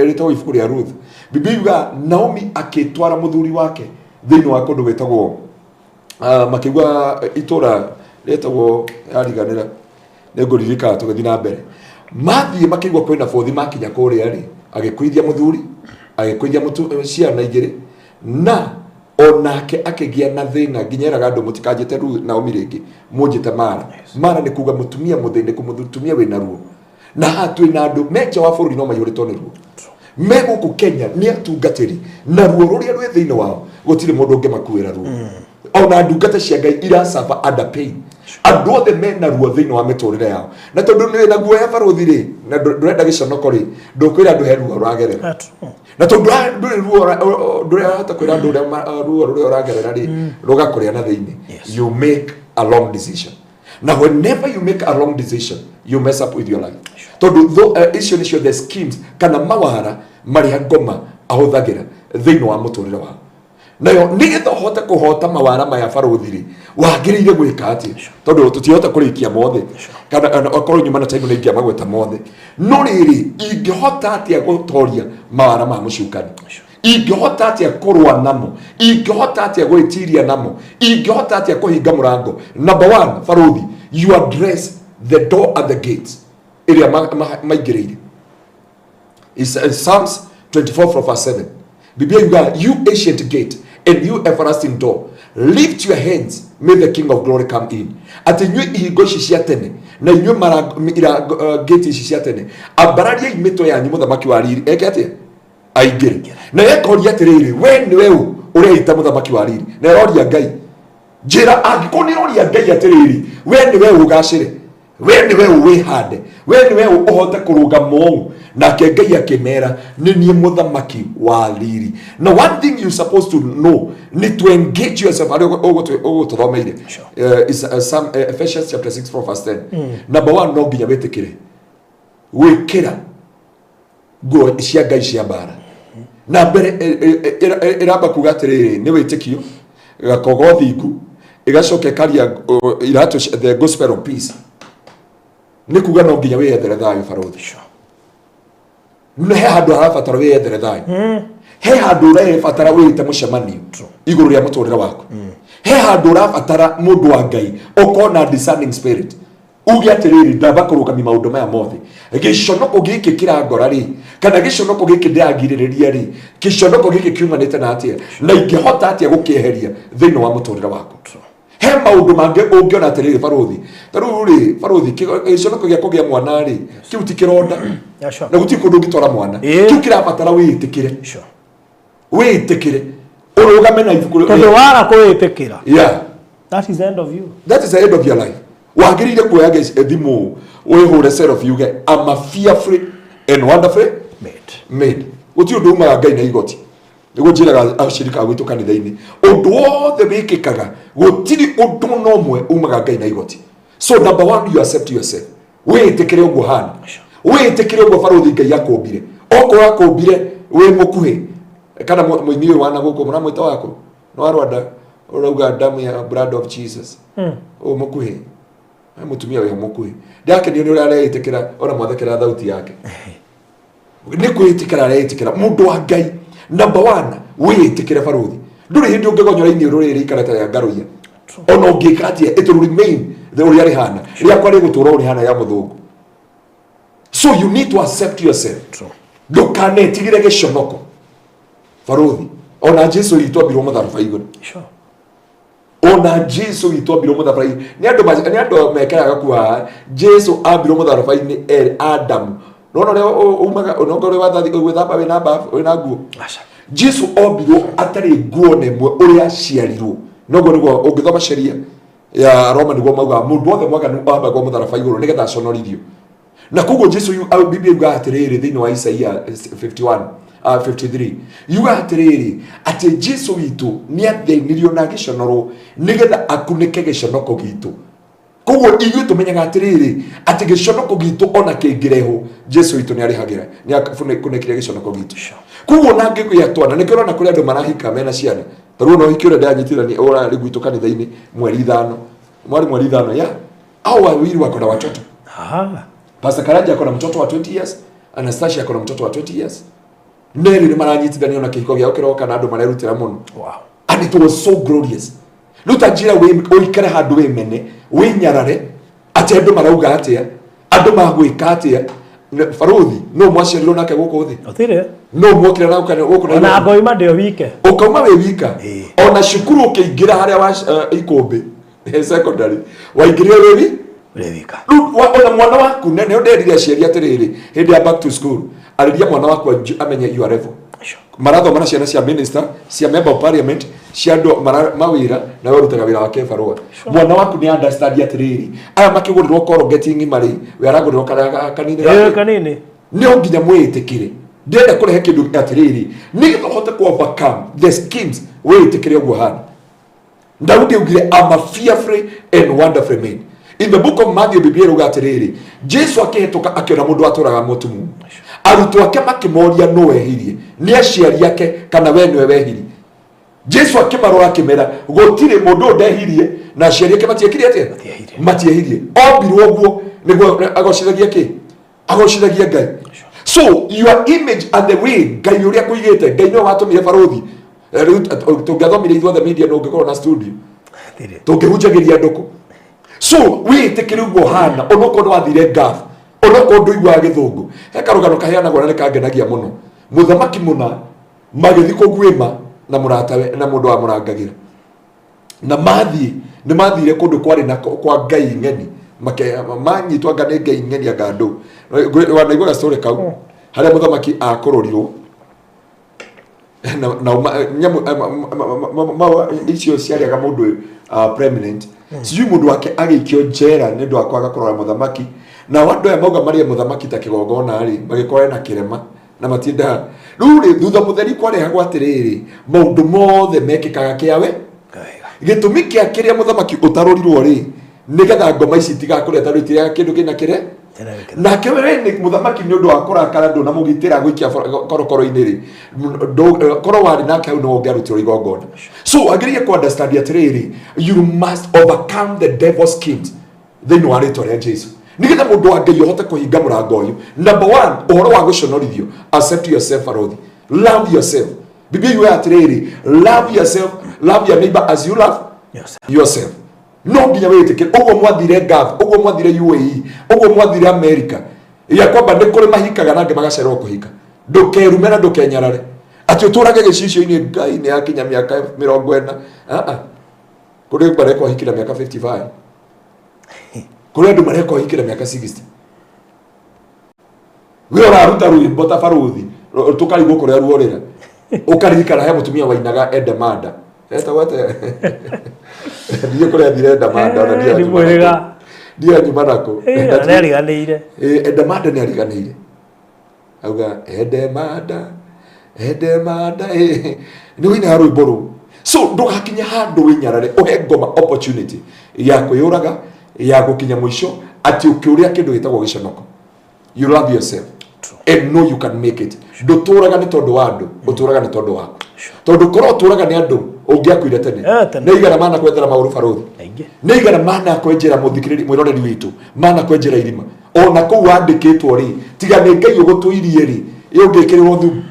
rĩtagwo ibuku rĩa Ruth, Biblia yuga Naomi akĩtwara mũthuri wake thĩinĩ wa kũndũ gwĩtagwo, makĩigua itũra rĩtagwo, yariganĩra, nĩngũririkana tũgĩthiĩ na mbere. Mathiĩ makĩigua kwĩna bũthi, makinya kũrĩa rĩ, agĩkuithia mũthuri, agĩkuithia ciana igĩrĩ, na onake akĩgĩa na thĩna, nginya eraga andũ, "Mũtikanjĩte Naomi rĩngĩ, mũnjĩte Mara." Mara nĩ kuga mũtumia mũthĩnĩku, mũtumia wĩna ruo. Na haha twĩna andũ me nja wa bũrũri no maihũrĩtwo nĩ ruo, me gũkũ Kenya nĩ atungatĩri, na ruo rũrĩa rwĩ thĩinĩ wao gũtirĩ mũndũ ũngĩmakuĩra ruo. Ona ndungata cia Ngai irasuffer under pain. Andũ othe mena ruo thĩinĩ wa mĩtũrĩre yao, na tondũ nĩ na guoya barũthi rĩ, na ndũrenda gĩconoko rĩ, ndũkwĩra andũ he ruo ũragerera. Na tondũ ndũrĩ ruo ndũrahota kwĩra andũ ũrĩa ruo rũrĩa ũragerera rĩ, rũgakũrĩa na thĩinĩ. You make a wrong decision, na whenever you make a wrong decision, you mess up with your life, tondũ icio nĩcio the schemes kana mawara marĩa ngoma ahũthagĩra thĩinĩ wa mũtũrĩre wao. Nayo nĩgetha ũhote kũhota mawara maya barũthi rĩ, wagĩrĩire gwĩka atĩa? Tondũ tũtihota kũrĩkia mothe, kana ona okorwo nyuma na time nĩ ingĩamagweta mothe, no rĩrĩ, ingĩhota atĩa gũtoria mawara ma mũcukani? Ingĩhota atĩa kũrũa namo? Ingĩhota atĩa gwĩtiria namo? Ingĩhota atĩa kũhinga mũrango? Number one, barũthi, you address the door and the gates ĩrĩa maingĩrĩire. Is Psalms 24 from verse 7. Biblia yuga, "You ancient gate and you everlasting door, lift your hands, may the King of glory come in." Atĩ inyuĩ ihingo ici cia tene na inyuĩ gate ici cia tene, ambarariai mĩtwe yanyu, mũthamaki wa riri eke atĩa? Aingĩre. Na yekoria atĩrĩrĩ, we nĩwe ũ ũreita mũthamaki wa riri? Na ĩroria Ngai, njĩra angĩkorwo nĩ ĩroria Ngai atĩrĩrĩ, we nĩwe ũgacĩre, we nĩwe wĩhande, we nĩwe ũhote kũrũgama ũũ? Nake Ngai akĩmera, "Nĩ niĩ mũthamaki wa riri." Na one thing you supposed to know nĩ to engage yourself harĩa ũgũtũthomeire. Is, some, Ephesians chapter 6 from verse 10. Number one, no nginya wĩtĩkĩre gwĩkĩra nguo cia Ngai cia mbara. Na mbere ĩramba kuga atĩrĩrĩ, nĩ wĩtĩkio, gakoga ũthingu, ĩgacoka ĩkaria iratũ the gospel of peace. Nĩ kuga no nginya wĩyethere thayũ, barũthi. No he handũ harabatara wĩyethere thayũ, he handũ ũrabatara wĩte mũcemanio igũrũ rĩa mũtũrĩre waku, he handũ ũrabatara mũndũ wa Ngai ũkona discerning spirit, uge atĩrĩrĩ, ndamba kũrũgamia maũndũ maya mothe. Gĩconoko gĩkĩ kĩrangora rĩ, kana gĩconoko gĩkĩ ndĩragirĩrĩria rĩ, gĩconoko gĩkĩ kiumanĩte na atĩa, na ingĩhota atĩa gũkĩeheria thĩinĩ wa mũtũrĩre waku? He maũndũ mangĩ ũngĩona atĩrĩrĩ, barũthi, ta rĩu rĩ, barũthi, gĩconoko gĩa kũgĩa mwana rĩ, kĩu ti kĩronda. Na gũtirĩ kũndũ ũngĩtwara mwana. Kĩu kĩrabatara wĩĩtĩkĩre, wĩĩtĩkĩre ũrũgame na ibuku Tondũ waga kwĩĩtĩkĩra, that is the end of you. That is the end of your life. Wagĩrĩire kuoya thimũ wĩhũre selfie uge, "I'm a fearfully and wonderfully made." Made. Gũtirĩ ũndũ umaga Ngai na igoti. Nĩguo njĩraga acirika a gwitũ kanitha-inĩ, ũndũ wothe wĩkĩkaga, gũtirĩ ũndũ na ũmwe umaga Ngai na igoti. So number one, you accept yourself, wĩĩtĩkĩre ũguo hana, wĩĩtĩkĩre ũguo barũthi Ngai akũmbire. Okorwo akũmbire wĩ mũkuhĩ, kana mũini ũyũ wana gũkũ mũramwĩta waku nĩ wa Rwanda, ũrauga damu ya blood of Jesus, ũyũ mũkuhĩ. Mũtumia wĩho mũkuhĩ ndakenio nĩ ũrĩa areĩtĩkĩra ona mwathekera thauti yake nĩ kwĩĩtĩkĩra areĩtĩkĩra mũndũ wa Ngai number one wĩĩtĩkĩre barũthi ndũrĩ hĩndĩ ũngĩgonyora iniũrũ rĩrĩ rĩikare ta rĩa ngarũiya ona ũngĩka atĩa it will remain the ũrĩa rĩhana rĩakwa rĩgũtũra ũrĩa rĩhana ya mũthũngũ. So you need to accept yourself. Ndũkanetigĩre gĩconoko barũthi ona Jesu witũ ambirwo mũtharaba igũrũ. Ona Jesu witũ ambirwo mũtharaba-inĩ nĩ andũ nĩ andũ mekĩraga kuwa Jesu ambirwo mũtharaba-inĩ e Adamu nona ũrĩa umaga ononga ũrĩa wathathi gwĩthamba wĩna bafu wĩna nguo. Jesu ombirwo atarĩ nguo na ĩmwe ũrĩa aciarirwo noguo nĩguo ũngĩthoma sheria ya Roma nĩguo maugaga mũndũ wothe mwaganu ambagwo mũtharaba igũrũ nĩgetha aconorithio na koguo Jesu Biblia yugaga atĩrĩrĩ thĩinĩ wa Isaia 51 53 yugaga atĩrĩrĩ atĩ Jesu witũ nĩ athĩnirio na agĩconorwo nĩgetha akunĩke gĩconoko gitũ. Koguo ithuĩ tũmenyaga atĩrĩrĩ atĩ gĩconoko gitũ ona kĩngĩrehwo Jesu witũ nĩ arĩhagĩra nĩ akunĩkire gĩconoko gitũ. Koguo ona angĩgĩa twana nĩkĩo ũrona kũrĩ andũ marahika mena ciana ta rĩu ona ũhiki ũrĩa ndĩranyitithania ũrarĩ gwitũ kanitha-inĩ mweri ithano mwari mweri ithano ya au wawili wako na watoto. Pastor Karanja ako na mtoto wa 20 years, Anastasia ako na mtoto wa 20 years. Nerĩ nĩ maranyitithanio na kĩhiko gĩao kĩroka na andũ marerutĩra mũno. And it was so glorious. Rĩu ta njĩra ũikare handũ wĩmene, wĩnyarare, atĩ andũ marauga atĩa, andũ magwĩka atĩa. Barũthi, no mwaciarirwo nake gũkũ thĩ? Gũtirĩ. No mwokire na gũkũ Ona Nairobi? Ngoima ndĩ wike. Ũkauma wĩ wika. Ona cukuru ũkĩingĩra harĩa wa ikũmbĩ secondary waingĩrire wĩ wi Ũrĩ wika. Rĩu ona mwana waku nĩ nderire aciari atĩrĩrĩ hĩndĩ ya back to school arĩria mwana waku amenye your level. Marathoma na ciana cia minister cia member of parliament cia andũ mawĩra na we ũrutaga wĩra wa kĩbarũa. Mwana waku nĩ understand atĩrĩrĩ aya makĩgũrĩrwo korogeti ng'ima rĩ we aragũrĩrwo karĩa kanini gake. Kanini. Nĩ nginya mwĩtĩkĩre ndĩrenda kũrehe kĩndũ atĩrĩrĩ nĩgetha ũhote ku overcome the schemes wĩtĩkĩre ũguo hana. Daudi augire I'm a fearfully and wonderfully made. In the book of Matthew Biblia ĩrauga atĩrĩrĩ Jesu akĩhĩtũka akĩona mũndũ atũraga mũtumumu arutwo ake makĩmoria nũ wehirie nĩ aciari ake kana we nĩwe wehirie. Jesu akĩmarora akĩmera gũtirĩ mũndũ ũyũ ndehirie na aciari ake matiekire atĩa matiehirie ombirwo ũguo nĩguo agocithagia kĩ agocithagia Ngai. So your image and the way Ngai ũrĩa kũigĩte Ngai nĩwe watũmire barũthi. Rĩu tũngĩathomire ithuothe media no ũngĩkorwo na studio tũngĩhunjagĩria andũ kũ. So wĩtĩkĩre ũguo hana onokorwo nĩ wathire Gulf onokorwo ndũiguaga gĩthũngũ he karũgano kaheanagwo na nĩkangenagia mũno. Mũthamaki mũna magĩthiĩ kũguĩma na mũratawe na mũndũ wamũrangagĩra na mathiĩ nĩ mathire kũndũ kwarĩ na kwa ngai ng'eni manyitwo anga nĩ ngai ng'eni anga andũ wanaigua gastory kau harĩa mũthamaki akũrũrirwo na nyamũ icio ciarĩaga mũndũ preeminent sijui mũndũ wake agĩikio njera nĩ ũndũ wa kwaga kũrora mũthamaki nao andũ aya mauga marĩe mũthamaki ta kĩgongona rĩ magĩkorwo ena kĩrema na matiendaga rĩu rĩ thutha mũtheri kwarehagwo atĩrĩrĩ maũndũ mothe mekĩkaga kĩawe gĩtũmi kĩa kĩrĩa mũthamaki ũtarũrirwo rĩ nĩgetha ngoma ici itigakũrĩa tondũ itirĩaga kĩndũ kĩna kĩre nake we nĩ mũthamaki nĩ ũndũ wa kũrakara ndũnamũgitĩra gũikia korokoro-inĩ rĩ korwo warĩ nake hau no ũngĩarutirwo igongona. So agĩrĩire ku understand atĩrĩrĩ you must overcome the devil's schemes thĩinĩ wa rĩtwa rĩa Jesu nĩgetha mũndũ wa Ngai ũhote kũhinga mũrango ũyũ. Number one ũhoro wa gũconorithio accept yourself barũthi love yourself. Biblia yugaga atĩrĩrĩ love yourself love your neighbor as you love yourself. No nginya wĩtĩkĩre ũguo mwathire Gulf ũguo mwathire UAE ũguo mwathire America ya kwamba nĩ kũrĩ mahikaga na angĩ magacererwo kũhika. Ndũkerume na ndũkenyarare atĩ ũtũrage gĩcicio-inĩ Ngai nĩ akinya mĩaka 40. Kũrĩ mareka ũhiki na mĩaka 55 kũrĩ andũ mareka ũhiki na mĩaka 60 we ũraruta rwĩmbo ta barũthi tũkarigwo kũrĩa ruorĩra ũkaririkana he mũtumia wainaga Edamanda etagwo atĩa ndiĩ kũrĩa athire Edamanda ona ndiĩ mwega. Ndiĩ nyuma nako. Nĩ ariganĩire. Edamanda nĩ ariganĩire auga Edemanda Edemanda nĩ ũinaga rwĩmbo rũu. So ndũgakinye handũ wĩnyarare ũhe ngoma opportunity ya kwĩyũraga ya gũkinya mũico atĩ ũkĩũrĩa kĩndũ gĩtagwo gĩconoko. You love yourself and know you can make it. Ndũtũraga nĩ tondũ wa andũ ũtũraga nĩ tondũ waku tondũ korwo ũtũraga nĩ andũ Ũngĩakuire tene. Eh, tene. Nĩ igana mana kwethera maũru barũthi. Aingĩ. Nĩ igana mana kwenjera mũthikĩrĩria mwĩroreri witũ mana kwenjera irima ona kũu wandĩkĩtwo rĩ tiga nĩ Ngai ũgũtũirie rĩ ĩ ũngĩkĩrĩrwo thumu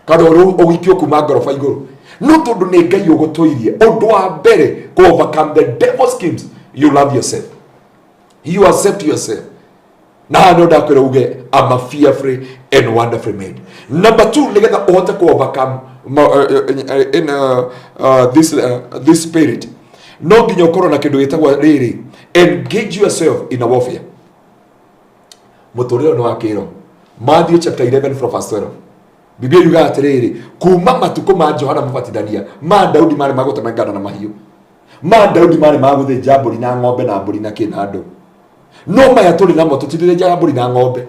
kana ũgĩikio kuma ngoroba igũrũ no tondũ nĩ Ngai ũgũtũirie. Ũndũ wa mbere kũ overcome the devil schemes, you love yourself, you accept yourself. Na haha nĩ ndakwĩra uge, "I'm a fearfully and wonderfully made." Number two, nĩgetha ũhote ku overcome in this spirit, no nginya ũkorwo na kĩndũ gĩtagwo rĩrĩ, engage yourself in a warfare. Mũtũrĩre nĩ wa kĩro. Matthew chapter 11 from verse 12, Biblia yugaga atĩrĩrĩ, kuma matukũ ma Johana Mũbatithania, ma Daudi marĩ ma gũtemengana na mahiũ, ma Daudi marĩ ma gũthĩnja mbũri na ng'ombe na mbũri na kĩ na andũ. No maya tũrĩ namo tũtithĩnjaga mbũri na ng'ombe.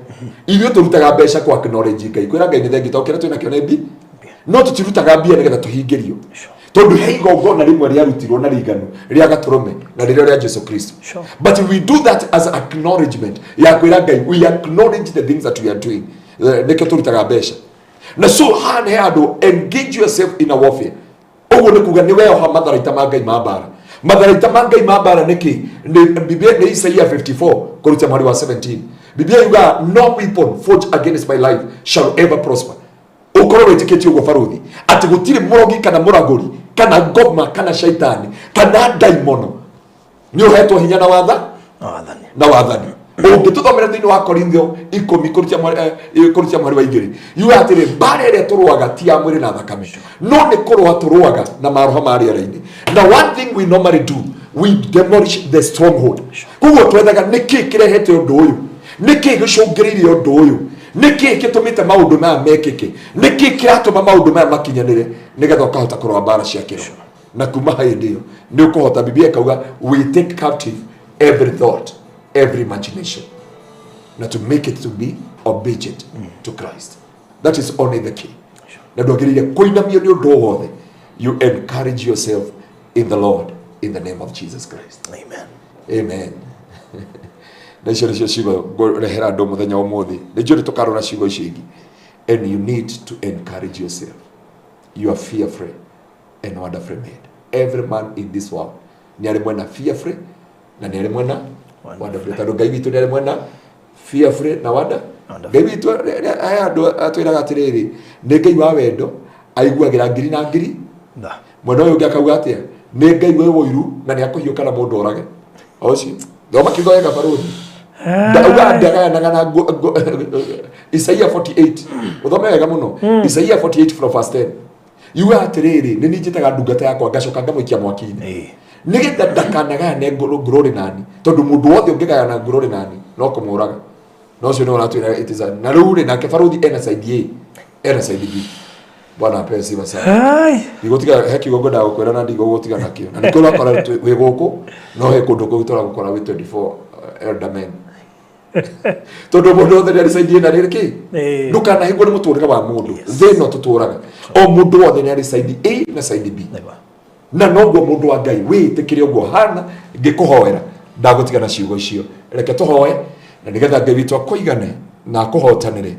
Ithuĩ tũrutaga mbeca kwa acknowledge Ngai, kwĩra Ngai nĩ thengi tondũ kĩrĩa twĩ nakĩo nĩ mbi, no tũtirutaga mbia nĩgetha tũhingĩrio, tondũ he igongona rĩmwe rĩarutirwo na rĩiganu rĩa gatũrũme na rĩrĩa rĩa Jesu Kristo. But we do that as acknowledgement ya kwĩra Ngai we acknowledge the things that we are doing. Nĩkĩo tũrutaga mbeca. Na so haha nĩ handũ, engage yourself in a warfare. Ũguo nĩ kuga nĩ weoha matharaita ma Ngai ma mbara. Matharaita ma Ngai ma mbara nĩ kĩ? Nĩ Biblia, nĩ Isaia 54 kũruta mweri wa 17. Biblia yugaga, "No weapon forged against my life shall ever prosper." Ũkorwo wĩtĩkĩtie ũguo barũthi, atĩ gũtirĩ mũrogi kana mũragũri kana ngoma kana shaitani kana ndaimono, nĩ ũhetwo hinya na watha wathani. Na wathani. Ũngĩtũthomera thĩinĩ wa Korintho 10 kũrutia mweri wa 2, yuga atĩrĩ, mbara ĩrĩa tũrũaga ti ya mwĩrĩ na thakame, no nĩ kũrũa tũrũaga na maroho ma rĩera-inĩ. Na one thing we normally do, we demolish the stronghold. Koguo twethaga nĩ kĩ kĩrehete ũndũ ũyũ, nĩ kĩ gĩcũngĩrĩirie ũndũ ũyũ, nĩ kĩ gĩtũmĩte maũndũ maya mekĩke, nĩ kĩ kĩratũma maũndũ maya makinyanĩre, nĩgetha ũkahota kũrũa mbara cia kĩroho. Na kuma hĩndĩ ĩyo nĩ ũkũhota. Biblia ĩkauga we take captive every thought, every imagination, na to make it to be obedient to Christ. That is only the key. Na ndwagĩrĩire kũinamio nĩ ũndũ o wothe. You encourage yourself in the Lord in the name of Jesus Christ. Amen. Amen. Na icio nĩcio ciugo ngũrehera andũ mũthenya wa ũmũthĩ. Nĩ njũĩ nĩ tũkarora ciugo icio ingĩ. And you need to encourage yourself. You are fearfully and wonderfully made. Every man in this world nĩ arĩ mwena fearfully na nĩ arĩ mwena wonderfully, tondũ Ngai witũ nĩ arĩ mwena fearfully na wonder. Wonderful. Ngai witũ aya andũ atwĩraga atĩrĩrĩ, nĩ Ngai wa wendo, aiguagĩra ngiri na ngiri. Tha. Mwena ũyũ ũngĩ akauga atĩa? Nĩ Ngai wĩ ũiru na nĩ akũhiũka na mũndũ orage o ũcio. Thoma kiugo wega barũthi. Ndauga ndagayanaga na Isaia 48, ũthome wega mũno, Isaia 48 from verse 10, yuga atĩrĩrĩ, nĩ niĩ njĩtaga ndungata yakwa ngacoka ngamũikia mwaki-inĩ nĩgetha ndakanagayane ngurũrĩ nani, tondũ mũndũ wothe ũngĩgayana ngurũrĩ nani no kũmũraga. Na ũcio nĩ ũratwĩra it is na rĩu rĩ, nake barũthi ena side A, ena side B. Bwana apewe sifa sana. Ai. Ndigũtiga he kiugo ngwendaga gũkwĩra na ndigũgũtiga nakĩo, na nĩkĩo ũrakora wĩ gũkũ, no he kũndũ kũngĩ tũragũkora wĩ 24 elder men, tondũ mũndũ wothe nĩ arĩ side A na rĩrĩ kĩ. Ndũkanahĩngwo nĩ mũtũrĩre wa mũndũ. Thĩ ĩno tũtũraga o mũndũ wothe nĩ arĩ side A na side B. Nĩguo. Na noguo mũndũ wa Ngai wĩtĩkĩre ũguo hana ngĩkũhoera, ndagũtiga na ciugo icio. Reke tũhoe na nĩgetha Ngai witũ akũigane na akũhotanĩre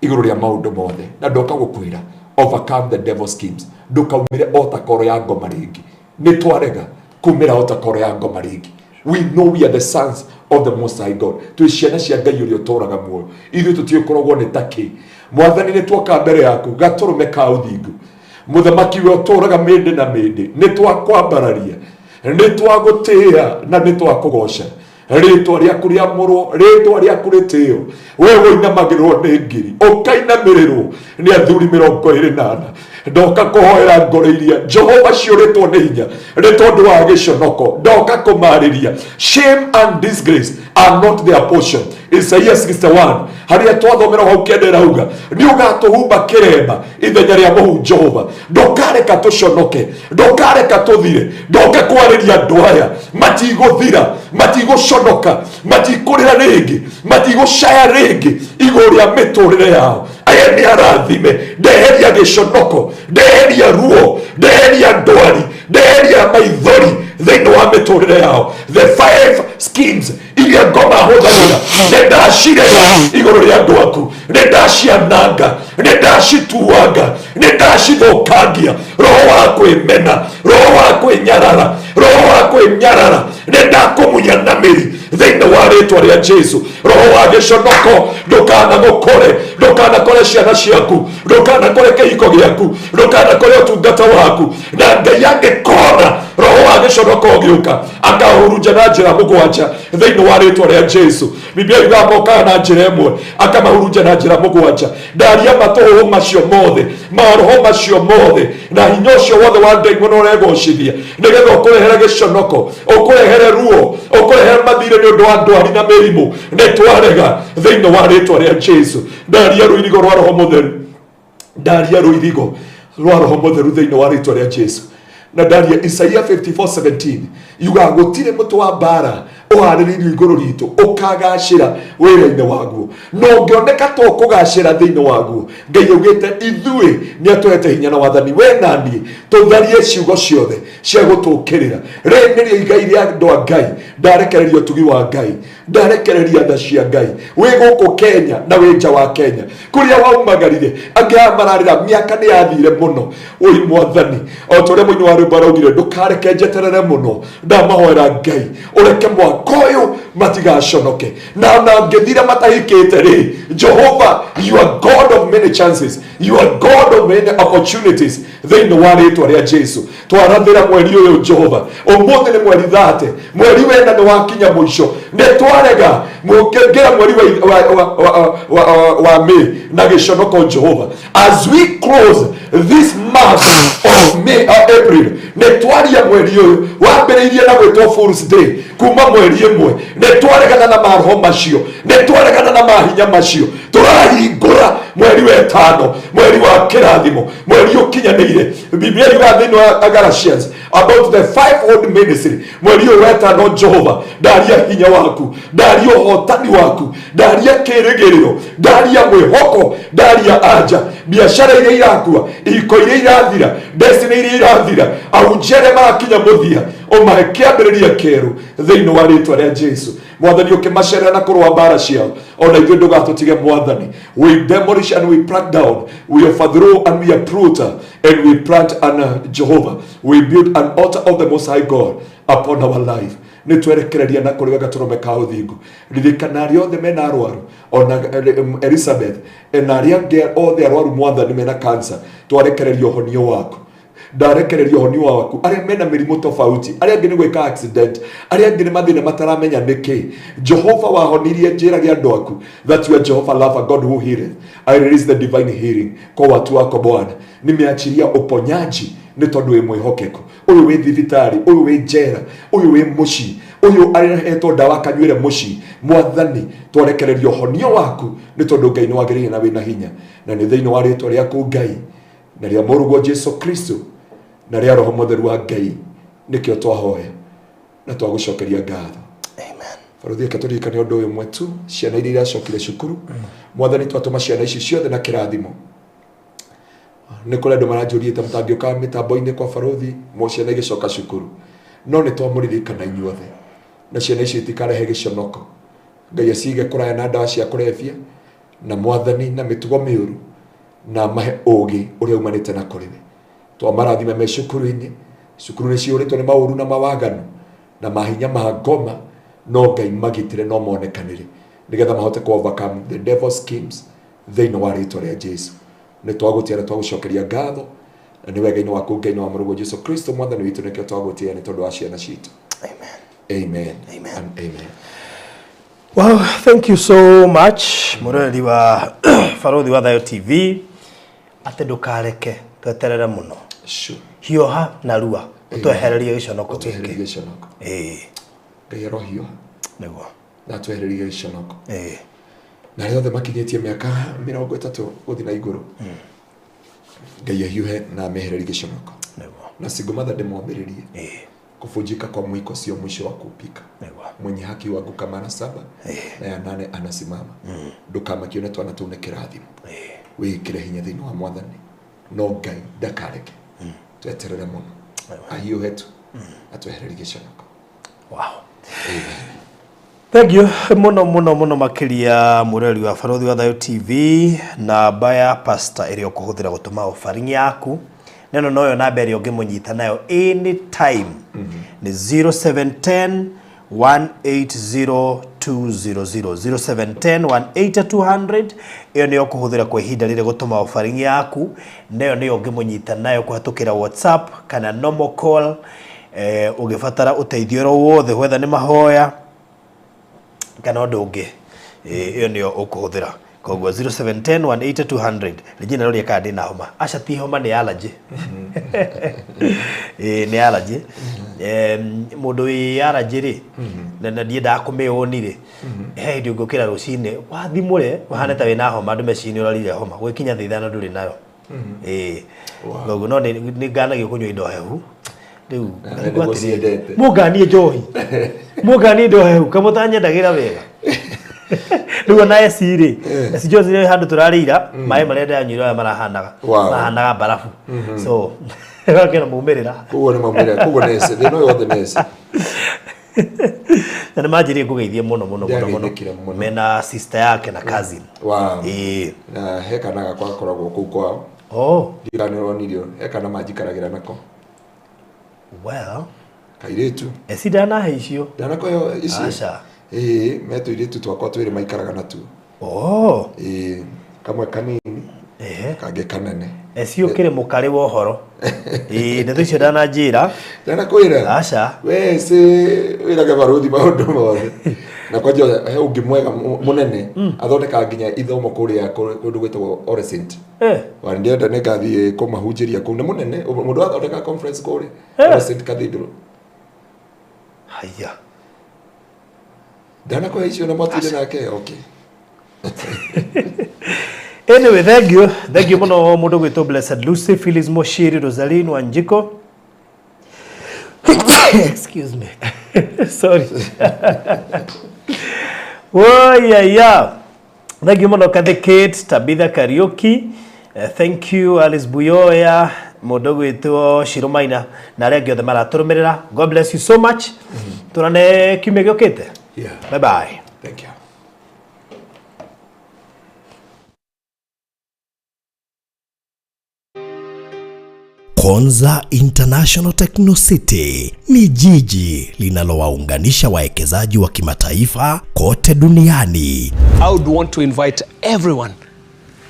igũrũ rĩa maũndũ mothe. Na ndoka gũkwĩra, overcome the devil schemes. Ndũkaumĩre o ta koro ya ngoma rĩngĩ. Nĩ twarega kumĩra o ta koro ya ngoma rĩngĩ. We know we are the sons of the Most High God. Twĩ ciana cia Ngai ũrĩa ũtũraga muoyo. Ithuĩ tũtiũkoragwo nĩ takĩ. Mwathani, nĩ tuoka mbere yaku, gatũrũme ka ũthingu, mũthamaki we ũtũraga mĩndĩ na mĩndĩ. Nĩ twakwambararia, nĩ twagũtĩĩa na nĩ twakũgoca. Rĩtwa rĩaku rĩamũrwo, rĩtwa rĩaku rĩtĩo. We ũinamagĩrĩrwo nĩ ngiri, ũkainamĩrĩrwo nĩ athuri 24. Ndoka kũhoera ngoro iria Jehova ciũrĩtwo nĩ hinya nĩ tondũ wa gĩconoko. Ndoka kũmarĩria, shame and disgrace are not their portion. Isaiah 61 harĩa twathomera hau kenda ĩrauga nĩ ũgatũhumba kĩremba ithenya rĩa mũhu. Jehova, ndũkareka tũconoke, ndũkareka tũthire. Ndoka kwarĩria andũ aya, matigũthira, matigũconoka, matikũrĩra rĩngĩ, matigũcaya rĩngĩ igũrũ rĩa mĩtũrĩre yao. Aya nĩ arathime. Ndeheria gĩconoko, ndeheria ruo, ndeheria ndwari, ndeheria maithori thĩinĩ wa mĩtũrĩre yao. The five schemes. Iria ngoma hũthagĩra nĩ ndacirega igũrũ rĩa andũ aku, nĩ ndaciananga, nĩ ndacituanga, nĩ ndacithũkangia. Roho wa kwĩmena, roho wa kwĩnyarara, roho wa kwĩnyarara, nĩ ndakũmunya na mĩri thĩinĩ wa rĩtwa rĩa Jesu. Roho wa gĩconoko ndũkanagũkore, ndũkanakore ciana ciaku, ndũkanakore kĩhiko gĩaku, ndũkanakore ũtungata waku. Na Ngai angĩkona roho wa gĩconoko ũgĩũka, akahurunja na njĩra mũgwanja thĩinĩ wa rĩtwa rĩa Jesu. Biblia yugaga mokaga na njĩra ĩmwe, akamahurunja na njĩra mũgwanja. Ndaria matũhũhũ macio mothe, maroho macio mothe, na hinya ũcio wothe wa ndaimono ũregocithia, nĩgetha ũkũrehere gĩconoko, ũkũrehere ruo, ũkũrehere mathirĩ nĩ ũndũ wa ndwari na mĩrimũ. Nĩ twarega thĩinĩ wa rĩtwa rĩa Jesu. Ndaria rũirigo rwa Roho Mũtheru, ndaria rũirigo rwa Roho Mũtheru thĩinĩ wa rĩtwa rĩa Jesu. Na ndaria Isaia 54:17 yugaga gũtirĩ mũtĩ wa mbara ũharĩrĩirio igũrũ ritũ ũkagacĩra wĩra-inĩ waguo, na ũngĩoneka to kũgacĩra thĩinĩ waguo. Ngai augĩte ithuĩ nĩ atũhete hinya na wathani, we na niĩ tũtharie ciugo ciothe cia gũtũkĩrĩra. Rĩrĩ nĩrĩo igai rĩa andũ a Ngai. Ndarekereria ũtugi wa Ngai, ndarekereria tha cia Ngai. Wĩ gũkũ Kenya na wĩ nja wa Kenya, kũrĩa waumagarire, angĩ aya mararĩra mĩaka nĩ yathire mũno. Oi Mwathani, o ta ũrĩa mũini wa rwĩmbo araugire, ndũkareke njeterere mũno. Ndamahoera Ngai ũreke mwaka ũyũ matigaconoke, na ona ngĩthira matahikĩte rĩ, Jehovah, you are God of many chances, you are God of many opportunities. Thĩinĩ wa rĩtwa rĩa Jesu twarathĩra mweri ũyũ Jehova. Ũmũthĩ nĩ mweri 30, mweri wena nĩ wakinya mũico. Nĩ twarega mũngĩngĩra mweri wa May na gĩconoko Jehova. As we close this month of May, April, nĩ twaria mweri ũyũ wambĩrĩirie na gwĩtwo Fool's Day kuma mweri ĩmwe. Nĩ twaregana na maroho macio, nĩ twaregana na mahinya macio. Tũrahingũra mweri wa ĩtano, mweri wa kĩrathimo, mweri ũkinyanĩire. Biblia yugaga thĩinĩ wa Galatians about the fivefold ministry. Mweri ũyũ wa ĩtano Jehova, ndaria hinya waku, ndaria ũhotani waku, ndaria kĩrĩgĩrĩro, ndaria mwĩhoko, ndaria anja. Biacara iria irakua, ihiko iria irathira, destiny iria irathira, ahunjia arĩa marakinya mũthia, ũmahe kĩambĩrĩria kĩerũ thĩinĩ wa rĩtwa rĩa Jesu. Mwathani ũkĩmacerera na kũrũa mbara ciao, ona ithuĩ ndũgatũtige Mwathani. We demolish and we plant down, we overthrow and we uproot, and we plant an Jehovah, we build an altar of the Most High God upon our life. Nĩ twerekereria na kũrĩ gatũrũme ka ũthingu. Ririkana arĩa othe mena arwaru, ona Elizabeth na arĩa angĩ othe arwaru Mwathani mena cancer, twarekereria ũhonio waku. Ndarekereria ũhonio waku. Arĩa mena mĩrimũ tofauti, arĩa angĩ nĩ gwĩka accident, arĩa angĩ nĩ mathĩna mataramenya nĩkĩ. Jehova wahonirie njĩrage andũ aku that you are Jehovah Rapha, God who healeth. I release the divine healing kwa watu wako Bwana. Nimeachilia uponyaji nĩ tondũ wĩ mwĩhokeku. Ũyũ wĩ thibitarĩ, ũyũ wĩ njera, ũyũ wĩ mũciĩ, ũyũ arehetwo ndawa akanyuĩre mũciĩ. Mwathani twarekereria ũhonio waku nĩ tondũ Ngai nĩ wagĩrĩire na wĩna hinya. Na nĩ thĩinĩ wa rĩtwa rĩaku Ngai, na rĩa mũrũguo Jesu Kristo, na rĩa Roho Mũtheru wa Ngai, nĩkĩo twahoya na twagũcokeria ngatho. Amen. Barũthi, reke tũririkane ũndũ ũyũ ũmwe tu, ciana iria iracokire cukuru. Mwathani twatũma ciana ici ciothe na kĩrathimo. Nĩ kũrĩ andũ maranjũrĩte mũtangĩũka mĩtambo-inĩ kwa barũthi mo ciana igĩcoka cukuru, no nĩ twamũririkana inyuothe, na ciana icio itikarehe gĩconoko. Ngai acige kũraya na ndawa cia kũrebia na Mwathani na mĩtugo mĩũru, na mahe ũũgĩ ũrĩa umanĩte na kũrĩ we. Twamarathime me cukuru-inĩ, cukuru nĩ ciyũrĩtwo nĩ maũru na mawaganu na mahinya ma ngoma, no Ngai magitĩre no monekanĩre nĩgetha mahote ku overcome the devil's schemes thĩinĩ wa rĩtwa rĩa Jesu. Nĩ twagũtĩa na twagũcokeria ngatho, na nĩ wega-inĩ waku Ngai na wa mũrũguo Jesu Kristo Mwathani witũ, nĩkĩo twagũtĩa nĩ tondũ wa ciana citũ. Amen. Amen. Amen. And amen. Well, thank you so much mũroreri wa Barũthi wa Thayũ TV, atĩ ndũkareke tweterere mũno. Sure. Hiũha narua ũtwehererie gĩconoko Ũtwehererie gĩkĩ. gĩconoko. Ĩĩ, Ngai arohiũha nĩguo. na atwehererie gĩconoko. Ĩĩ. Na arĩa othe makinyĩtie mĩaka 30 gũthiĩ na igũrũ, Ngai ahiũhe na amehererie gĩconoko. Nĩguo. Na single mother ndĩmwambĩrĩrie. Ĩĩ. Kuvunjika kwa mwiko sio mwisho wa kupika. Nĩguo. Mwenye haki huanguka mara 7 na ya 8 anasimama. Ndũkamakio nĩ twana tũu nĩ kĩrathimo. Wĩkĩre hinya thĩinĩ wa Mwathani, no Ngai ndakareke tweterere mũno, ahiũhe tu atwehererie gĩconoko. Wow. Thank you muno muno muno makiria mureri wa Barothi wa Thayo TV. Namba ya pastor ĩrĩa ũkũhũthĩra gũtũma offering yaku neno noyo namba ĩrĩa ũngĩmũnyita nayo anytime nĩ 0710 180 200, 0710 180 200. Ĩyo nĩyo ũkũhũthĩra kwa ihinda rĩrĩ gũtũma offering yaku, nayo nĩyo ũngĩmũnyita nayo kũhatũkĩra WhatsApp kana normal call, ũngĩbatara ũteithio oro wothe, whether nĩ mahoya kana ũndũ ũngĩ, ĩyo nĩyo ũkũhũthĩra. Koguo 0710 180 200. Rĩngĩ na rũria kana ndĩna homa, aca ti homa, nĩ allergy. Nĩ allergy. Mũndũ wĩ allergy rĩ, na ndiendaga kũmĩũni rĩ, he hĩndĩ ũngĩũkĩra rũcinĩ wathimũre ũhane ta wĩna homa, andũ mecirie nĩ ũrarire homa, gwĩkinya thaa 5 ndũrĩ nayo. Koguo no nĩ nganagio kũnyua indo hehu rĩu. Na Ngaigua nĩguo atĩrĩrĩ, ciendete. Mũnganie njohi, mũnganie indo hehu kamũtanyendagĩra wega. Rĩu ona eci rĩ, eci njohi rĩ, handũ tũrarĩira maĩ marĩa ndĩranyuire aya marahanaga mahanaga mbarabu, so gakena maumĩrĩra. Koguo nĩ maumĩrĩra, koguo nĩ eci thĩna ũyũ wothe nĩ eci. Na nĩ manjĩrĩrie kũgeithia mũno mũno mũno mũno. Ndĩrageithĩkire mũno. Mena sister yake na cousin. Wow. Ĩĩ. Na he kana gakwa gakoragwo kũu kwao. Oh. Ndiũĩ kana nĩũronirio, he kana manjikaragĩra nako. Well. Kairĩtu. Eci ndanahe icio. Ndanakoyo icio. Aca. Ĩĩ, me tũirĩtu twakwa twĩrĩ maikaraga natuo. Oh. Ĩĩ, kamwe kanini, kangĩ kanene. Eci ũkĩrĩ mũkarĩ wa ũhoro. Ĩĩ, ndeto icio ndananjĩra. Ndanakwĩra. Aca. We ci wĩrage barũthi maũndũ mothe. Na kwanja he ũngĩ mwega mũnene athondekaga nginya ithomo kũrĩa kũndũ gwĩtagwo Oresint. Wa ndĩrenda nĩngathiĩ kũmahunjĩria kũu, nĩ mũnene mũndũ athondeka conference kũrĩa Oresint Cathedral. Haya. Ndanakwĩra icio na mwatinde nake, okay. Anyway, thank you. Thank you muno mundu gwitwo Blessed Lucy, Phyllis Moshiri, Rosaline Wanjiko. Excuse me. Sorry. Oh yeah yeah. Thank you muno Kathy Kate, Tabitha Kariuki. Thank you Alice Buyoya, mundu gwitwo Shiromaina na arĩa angĩ othe maratũrũmĩrĩra. God bless you so much. Tuonane kiumia gĩũkĩte. Yeah. Bye bye. Thank you. Konza International Techno City ni jiji linalowaunganisha wawekezaji wa kimataifa kote duniani. I would want to invite everyone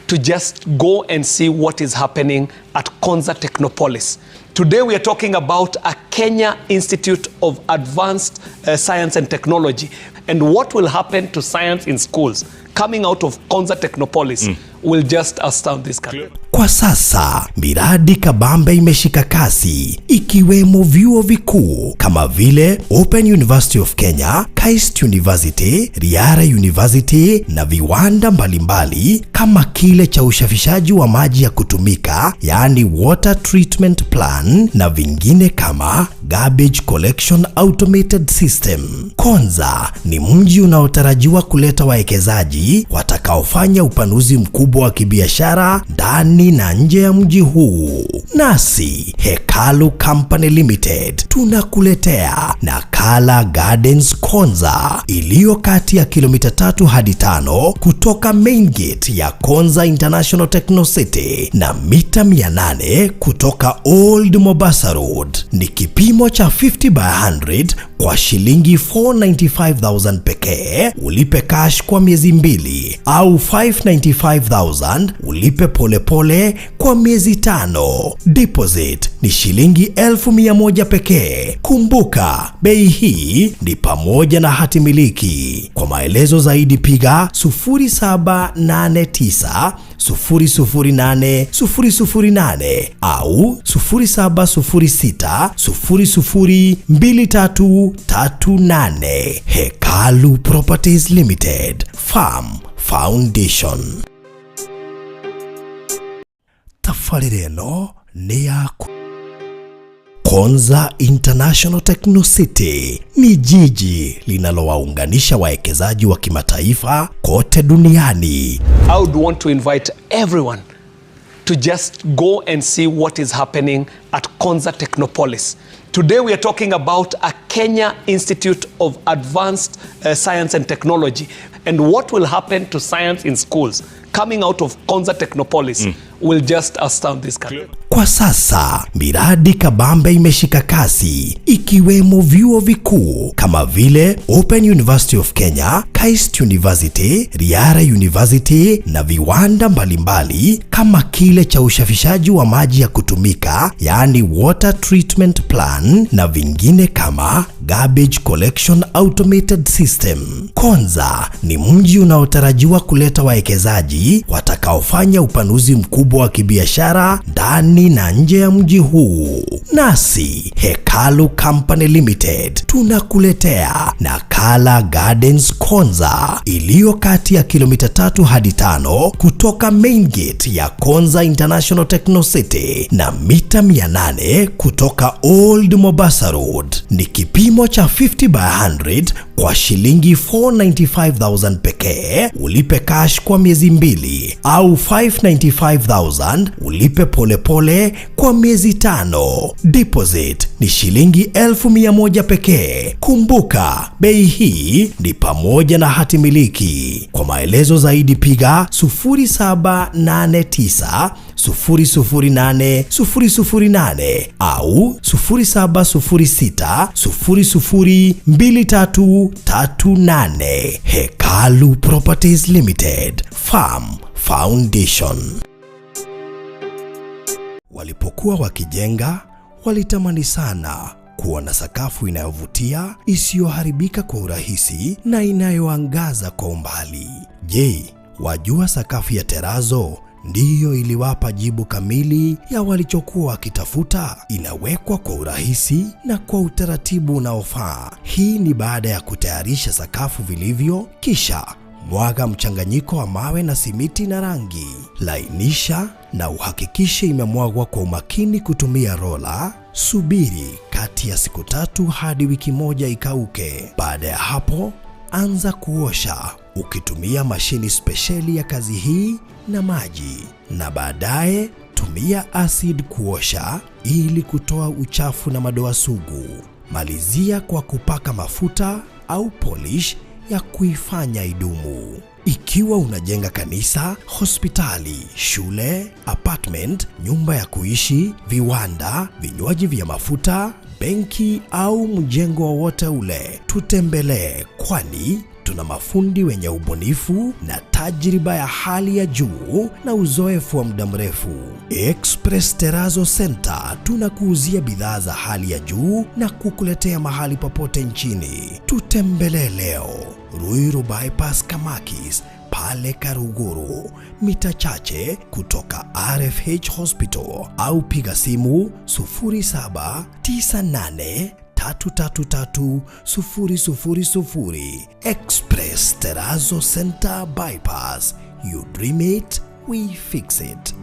to just go and see what is happening at Konza Technopolis. Today we are talking about a Kenya Institute of Advanced Science and Technology, and what will happen to science in schools coming out of Konza Technopolis will just astound this country. Kwa sasa miradi kabambe imeshika kasi ikiwemo vyuo vikuu kama vile Open University of Kenya, KAIST University, Riara University na viwanda mbalimbali kama kile cha usafishaji wa maji ya kutumika, yaani water treatment plan, na vingine kama garbage collection automated system. Konza ni mji unaotarajiwa kuleta wawekezaji watakaofanya upanuzi mkubwa wa kibiashara ndani na nje ya mji huu. Nasi Hekalu Company Limited tunakuletea Nakala Gardens Konza iliyo kati ya kilomita 3 hadi 5 kutoka main gate ya Konza International Techno City na mita 800 kutoka Old Mombasa Road. Ni kipimo cha 50 by 100 kwa shilingi 495,000 pekee, ulipe cash kwa miezi 2, au 595,000 ulipe polepole kwa miezi 5. Deposit ni shilingi 1,100 pekee. Kumbuka, bei hii ni pamoja na hati miliki. Kwa maelezo zaidi piga 0789 008 008 au 0706 002338. Hekalu Properties Limited, Farm Foundation. Tabarĩra ĩno nĩ yaku. Konza International Techno City ni jiji linalowaunganisha wawekezaji wa kimataifa kote duniani. I would want to invite everyone to just go and see what is happening at Konza Technopolis. Today we are talking about a Kenya Institute of Advanced Science and Technology and what will happen to science in schools coming out of Konza Technopolis will just astound this country. Kwa sasa miradi kabambe imeshika kasi ikiwemo vyuo vikuu kama vile Open University of Kenya, KAIST University, Riara University na viwanda mbalimbali kama kile cha usafishaji wa maji ya kutumika, yaani water treatment plant, na vingine kama garbage collection automated system. Konza ni mji unaotarajiwa kuleta wawekezaji watakaofanya upanuzi mkubwa wa kibiashara ndani na nje ya mji huu. Nasi Hekalu Company Limited tunakuletea Nakala Gardens Konza iliyo kati ya kilomita 3 hadi 5 kutoka main gate ya Konza International Techno City na mita 800 kutoka Old Mombasa Road. Ni kipimo cha 50 by 100 kwa shilingi 495,000 pekee, ulipe cash kwa miezi 2, au 595,000 ulipe polepole kwa miezi 5. Deposit ni shilingi 1,100 pekee. Kumbuka, bei hii ni pamoja na hati miliki. Kwa maelezo zaidi piga 0789 008 008 au 0706 002338. Hekalu Properties Limited, Farm Foundation. Walipokuwa wakijenga, walitamani sana kuwa na sakafu inayovutia, isiyoharibika kwa urahisi na inayoangaza kwa umbali. Je, wajua sakafu ya terazo ndiyo iliwapa jibu kamili ya walichokuwa wakitafuta? Inawekwa kwa urahisi na kwa utaratibu unaofaa. Hii ni baada ya kutayarisha sakafu vilivyo, kisha mwaga mchanganyiko wa mawe na simiti na rangi. Lainisha na uhakikishe imemwagwa kwa umakini kutumia rola. Subiri kati ya siku 3 hadi wiki 1 ikauke. Baada ya hapo, anza kuosha ukitumia mashini spesheli ya kazi hii na maji, na baadaye tumia acid kuosha ili kutoa uchafu na madoa sugu. Malizia kwa kupaka mafuta au polish ya kuifanya idumu. Ikiwa unajenga kanisa, hospitali, shule, apartment, nyumba ya kuishi, viwanda, vinywaji vya mafuta, benki au mjengo wowote ule, tutembelee, kwani tuna mafundi wenye ubunifu na tajriba ya hali ya juu na uzoefu wa muda mrefu. Express Terrazzo Center tunakuuzia bidhaa za hali ya juu na kukuletea mahali popote nchini. Tutembelee leo Ruiru Bypass Kamakis pale Karuguru, mita chache kutoka RFH Hospital, au piga simu 0798 333 000. Express Terrazzo Center Bypass. You dream it, we fix it.